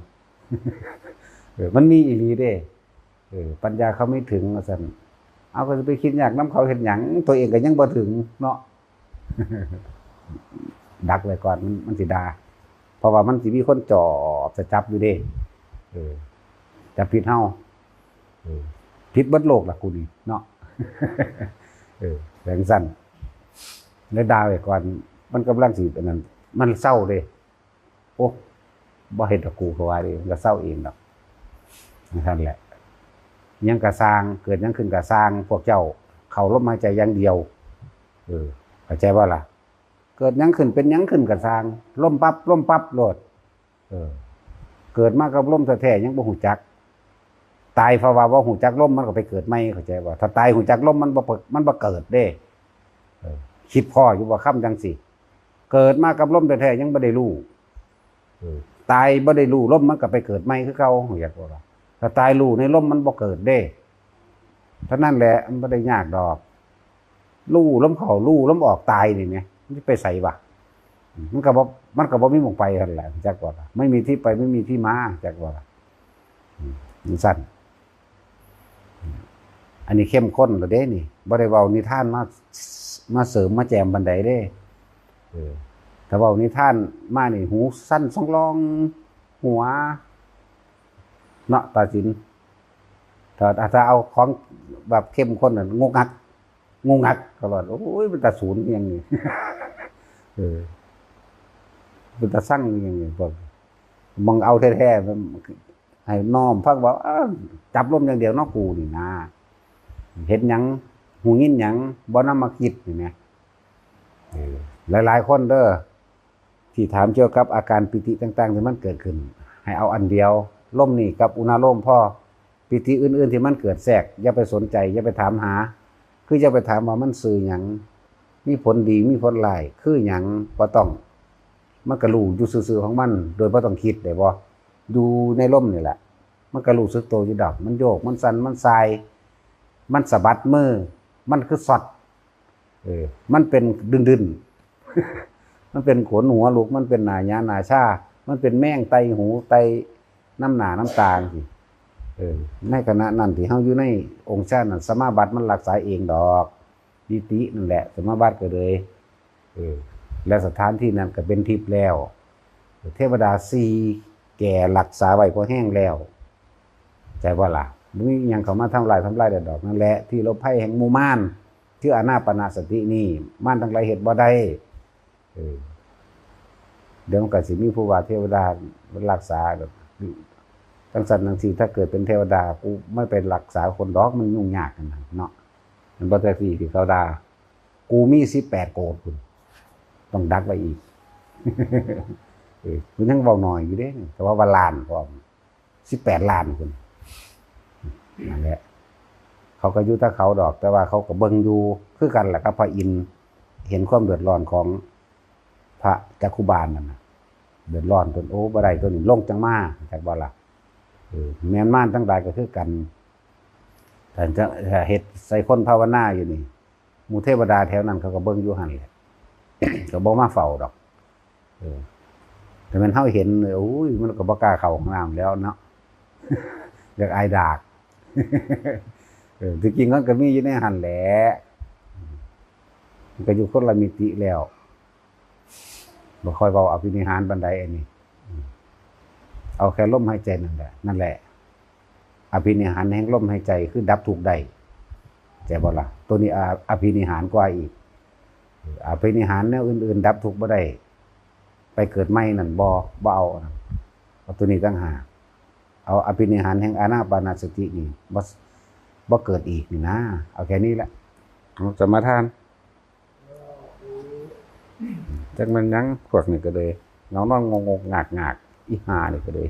ເອີ ມັນມີອີ່ຫຼີເດ້ ເອີ ປັນຍາເຂົາໄມ່ເຖິງ ວ່າຊັ້ນ. ເອົາ ກໍຊິໄປຄິດຍາກນຳເຂົາເຮັດຫຍັງ ຕົວເອງກໍຍັງບໍ່ເຖິງເນາະ. ດັກໄວ້ກ່ອນ ມັນ ມັນຊິດ່າ ເພາະວ່າມັນຊິມີຄົນຈອບຈະຈັບຢູ່ເດ້. ເອີ ຈັບຜິດເຮົາ ເອີ ຜິດເບິດໂລກລະກູນີ້ເນາະ. ເອີ ຈັ່ງຊັ້ນ ແລ້ວດ່າໄວ້ກ່ອນ ມັນກຳລັງຊິອັນນັ້ນ ມັນເຊົາເດ້. ໂອ້ ບໍ່ເຮັດດອກກູ ເຂົາວ່າເດ້ ມັນກໍເຊົາເອງດອກ. ຈັ່ງຊັ້ນແຫຼະ ຫຍັງກໍຊ່າງ ເກີດຫຍັງຂຶ້ນກໍຊ່າງ ພວກເຈົ້າເຂົ້າລົມຫາຍໃຈຢ່າງດຽວ. ເອີ ເຂົ້າໃຈບໍ່ລະ? ເກີດຫຍັງຂຶ້ນ ເປັນຫຍັງຂຶ້ນກໍຊ່າງ ລົມປັບ ລົມປັບໂລດ. ເອີ ເກີດມາກັບລົມແທ້ໆ ຍັງບໍ່ຮູ້ຈັກ. ຕາຍເພາະວ່າບໍ່ຮູ້ຈັກລົມ ມັນກໍໄປເກີດໃໝ່ ເຂົ້າໃຈບໍ່? ຖ້າຕາຍຮູ້ຈັກລົມ ມັນບໍ່ ມັນບໍ່ເກີດເດ້. ເອີ ຄິດພໍ້ຢູ່ບໍ່ຄຳຈັ່ງຊີ້? ເກີດມາກັບລົມແທ້ໆ ຍັງບໍ່ໄດ້ຮູ້. ເອີ ຕາຍບໍ່ໄດ້ຮູ້ລົມ ມັນກໍໄປເກີດໃໝ່ຄືເກົ່າ ຮູ້ຈັກບໍ່ລະ? ຖ້າຕາຍຮູ້ໃນລົມ ມັນບໍ່ເກີດເດ້. ເທົ່ານັ້ນແຫຼະ ມັນບໍ່ໄດ້ຍາກດອກ. ຮູ້ລົມເຂົ້າ ຮູ້ລົມອອກ ຕາຍນີ້ແໝ ມັນຊິໄປໃສວະ? ມັນກໍບໍ່ ມັນກໍບໍ່ມີໝ່ອງໄປຫັ້ນແຫຼະ ຈັກວ່າລະ ໄມ່ມີທີ່ໄປ ໄມ່ມີທີ່ມາ ຈັກວ່າລະ. ອືມ ຈັ່ງຊັ້ນ ອັນນີ້ເຂັ້ມຂຸ້ນແລ້ວເດ້ນີ້ ບໍ່ໄດ້ເວົ້ານິທານມາ ມາເສີມມາແຈມປານໃດເດ້. ເອີ ຖ້າເວົ້ານິທານມານີ້ ຫູສັ່ນສອງລອງ ຫົວເນາະ ຕາສິນ. ຖ້າ ຖ້າເອົາຂອງແບບເຂັ້ມຂຸ້ນນັ້ນ ງຸກງັກ ງຸກງັກ ເຂົາວ່າ ໂອ້ຍ ເປັນຕາສູນອີ່ຫຍັງນີ້ ເອີ ເປັນຕາຊັງອີ່ຫຍັງນີ້ ພວກ ໝ່ອງເອົາແທ້ໆ ໃຫ້ນ້ອມຟັງວ່າ ເອີ ຈັບລົມຢ່າງດຽວເນາະ ກູນີ້ນາ ເຮັດຫຍັງ ຮູ້ຍິນຫຍັງ ບໍ່ນຳມາຄິດນີ້ແໝ. ເອີ ຫຼາຍໆຄົນເດີ ທີ່ຖາມກ່ຽວກັບອາການປີຕິຕ່າງໆທີ່ມັນເກີດຂຶ້ນ ໃຫ້ເອົາອັນດຽວ ລົມນີ້ກັບອຸນາໂລມພໍ. ປີຕິອື່ນໆທີ່ມັນເກີດແຊກ ຢ່າໄປສົນໃຈ ຢ່າໄປຖາມຫາ ຄືຢ່າໄປຖາມວ່າມັນຊື່ຫຍັງ ມີຜົນດີ ມີຜົນຮ້າຍຄືຫຍັງ ບໍ່ຕ້ອງ. ມັນກໍຮູ້ຢູ່ຊື່ໆຂອງມັນ ໂດຍບໍ່ຕ້ອງຄິດ ໄດ້ບໍ່? ຢູ່ໃນລົມນີ້ແຫຼະ ມັນກໍຮູ້ສຶກໂຕຢູ່ດອກ ມັນໂຍກ ມັນສັ່ນ ມັນສ່າຍ ມັນສະບັດມື ມັນຄືຊັອກ ເອີ ມັນເປັນດຶນໆ ມັນເປັນຂົນຫົວລຸກ ມັນເປັນໜ້າຫຍາໜ້າຊາ ມັນເປັນແມງໄຕ່ຫູໄຕ່ນຳໜ້ານຳຕາຈັ່ງຊີ້. ເອີ ໃນຂະນະນັ້ນທີ່ເຮົາຢູ່ໃນອົງຊານນັ້ນ ສະມາບັດມັນຮັກສາເອງດອກ ປີຕິນັ້ນແຫຼະ ສະມາບັດກໍເລີຍ ເອີ ແລະສະຖານທີ່ນັ້ນກໍເປັນທິບແລ້ວ ເທວະດາສີ່ແກ່ຮັກສາໄວ້ພໍແຮງແລ້ວ ໃຈບໍ່ລະ? ບໍ່ມີຫຍັງເຂົ້າມາທຳລາຍ ທຳລາຍໄດ້ດອກ. ນັ້ນແຫຼະທີ່ຫຼົບໄພແຫ່ງໝູ່ມານ ຄືອານາປານະສະຕິນີ້ ມານທັງຫຼາຍເຮັດບໍ່ໄດ້. ເອີ ດຽວມັນກໍຊິມີຜູ້ວ່າເທວະດາຮັກສາ ຈັ່ງຊັ້ນຈັ່ງຊີ້ ຖ້າເກີດເປັນເທວະດາ ກູບໍ່ໄປຮັກສາຄົນດອກ ມັນຫຍຸ້ງຍາກຫັ້ນນະເນາະ. ແມ່ນບໍ່ ແທັກຊີທີ່ເຂົາດ່າ ກູມີສິບແປດໂກດພຸ້ນ ຕ້ອງດັກໄວ້ອີກ. ເອີ ມັນຍັງເວົ້າໜ້ອຍຢູ່ເດ້ ແຕ່ວ່າວ່າລ້ານພ້ອມ ສິບແປດລ້ານພຸ້ນ. ນັ້ນແຫຼະ ເຂົາກໍຢູ່ແຕ່ເຂົາດອກ ແຕ່ວ່າເຂົາກໍເບິ່ງຢູ່ຄືກັນແຫຼະກັບພະອິນ ເຫັນຄວາມເດືອດຮ້ອນຂອງພະຈັກຂຸບານນັ້ນນະ ເດືອດຮ້ອນຈົນ ໂອ້ ບໍ່ໄດ້ ຕົວນີ້ລົງຈັ່ງມາ ຈັກບໍ່ລະ? ເອີ ແມ່ນມານທັງຫຼາຍກໍຄືກັນ ຖ້າຈະເຮັດໃສ່ຄົນພາວະນາຢູ່ນີ້ ໝູ່ເທວະດາແຖວນັ້ນເຂົາກໍເບິ່ງຢູ່ຫັ້ນແຫຼະ ກໍບໍ່ມາເຝົ້າດອກ. ເອີ ຖ້າແມ່ນເຮົາເຫັນ ໂອ້ຍ ມັນກໍບໍ່ກ້າເຂົ້າຫ້ອງນ້ຳແລ້ວເນາະ ຢາກອາຍດາກ. ເອີ ທີ່ຈິງມັນກໍມີຢູ່ໃນຫັ້ນແຫຼະ ມັນກໍຢູ່ຄົນລະມິຕິແລ້ວ. ບໍ່ຄ່ອຍເວົ້າອະພິນິຫານປານໃດອັນນີ້ ເອົາແຄ່ລົມຫາຍໃຈນັ້ນແຫຼະ ນັ້ນແຫຼະ ອະພິນິຫານແຫ່ງລົມຫາຍໃຈຄືດັບທຸກໄດ້ ເຂົ້າໃຈບໍ່ລະ? ໂຕນີ້ອາ ອະພິນິຫານກວ່າອີກ. ອະພິນິຫານແນວອື່ນໆດັບທຸກບໍ່ໄດ້ ໄປເກີດໃໝ່ນັ້ນບໍ່ ບໍ່ເອົາ ເອົາໂຕນີ້ຕ່າງຫາກ ເອົາອະພິນິຫານແຫ່ງອານາປານະສະຕິນີ້ ບໍ່ ບໍ່ເກີດອີກນີ້ນາ. ເອົາແຄ່ນີ້ແຫຼະ ເອົາສະມາທານ. ຈັກແມ່ນຫຍັງພວກນີ້ກໍເລີຍ ນອນໆງົກໆງາກໆ ອີຫ່ານີ້ກໍເລີຍ.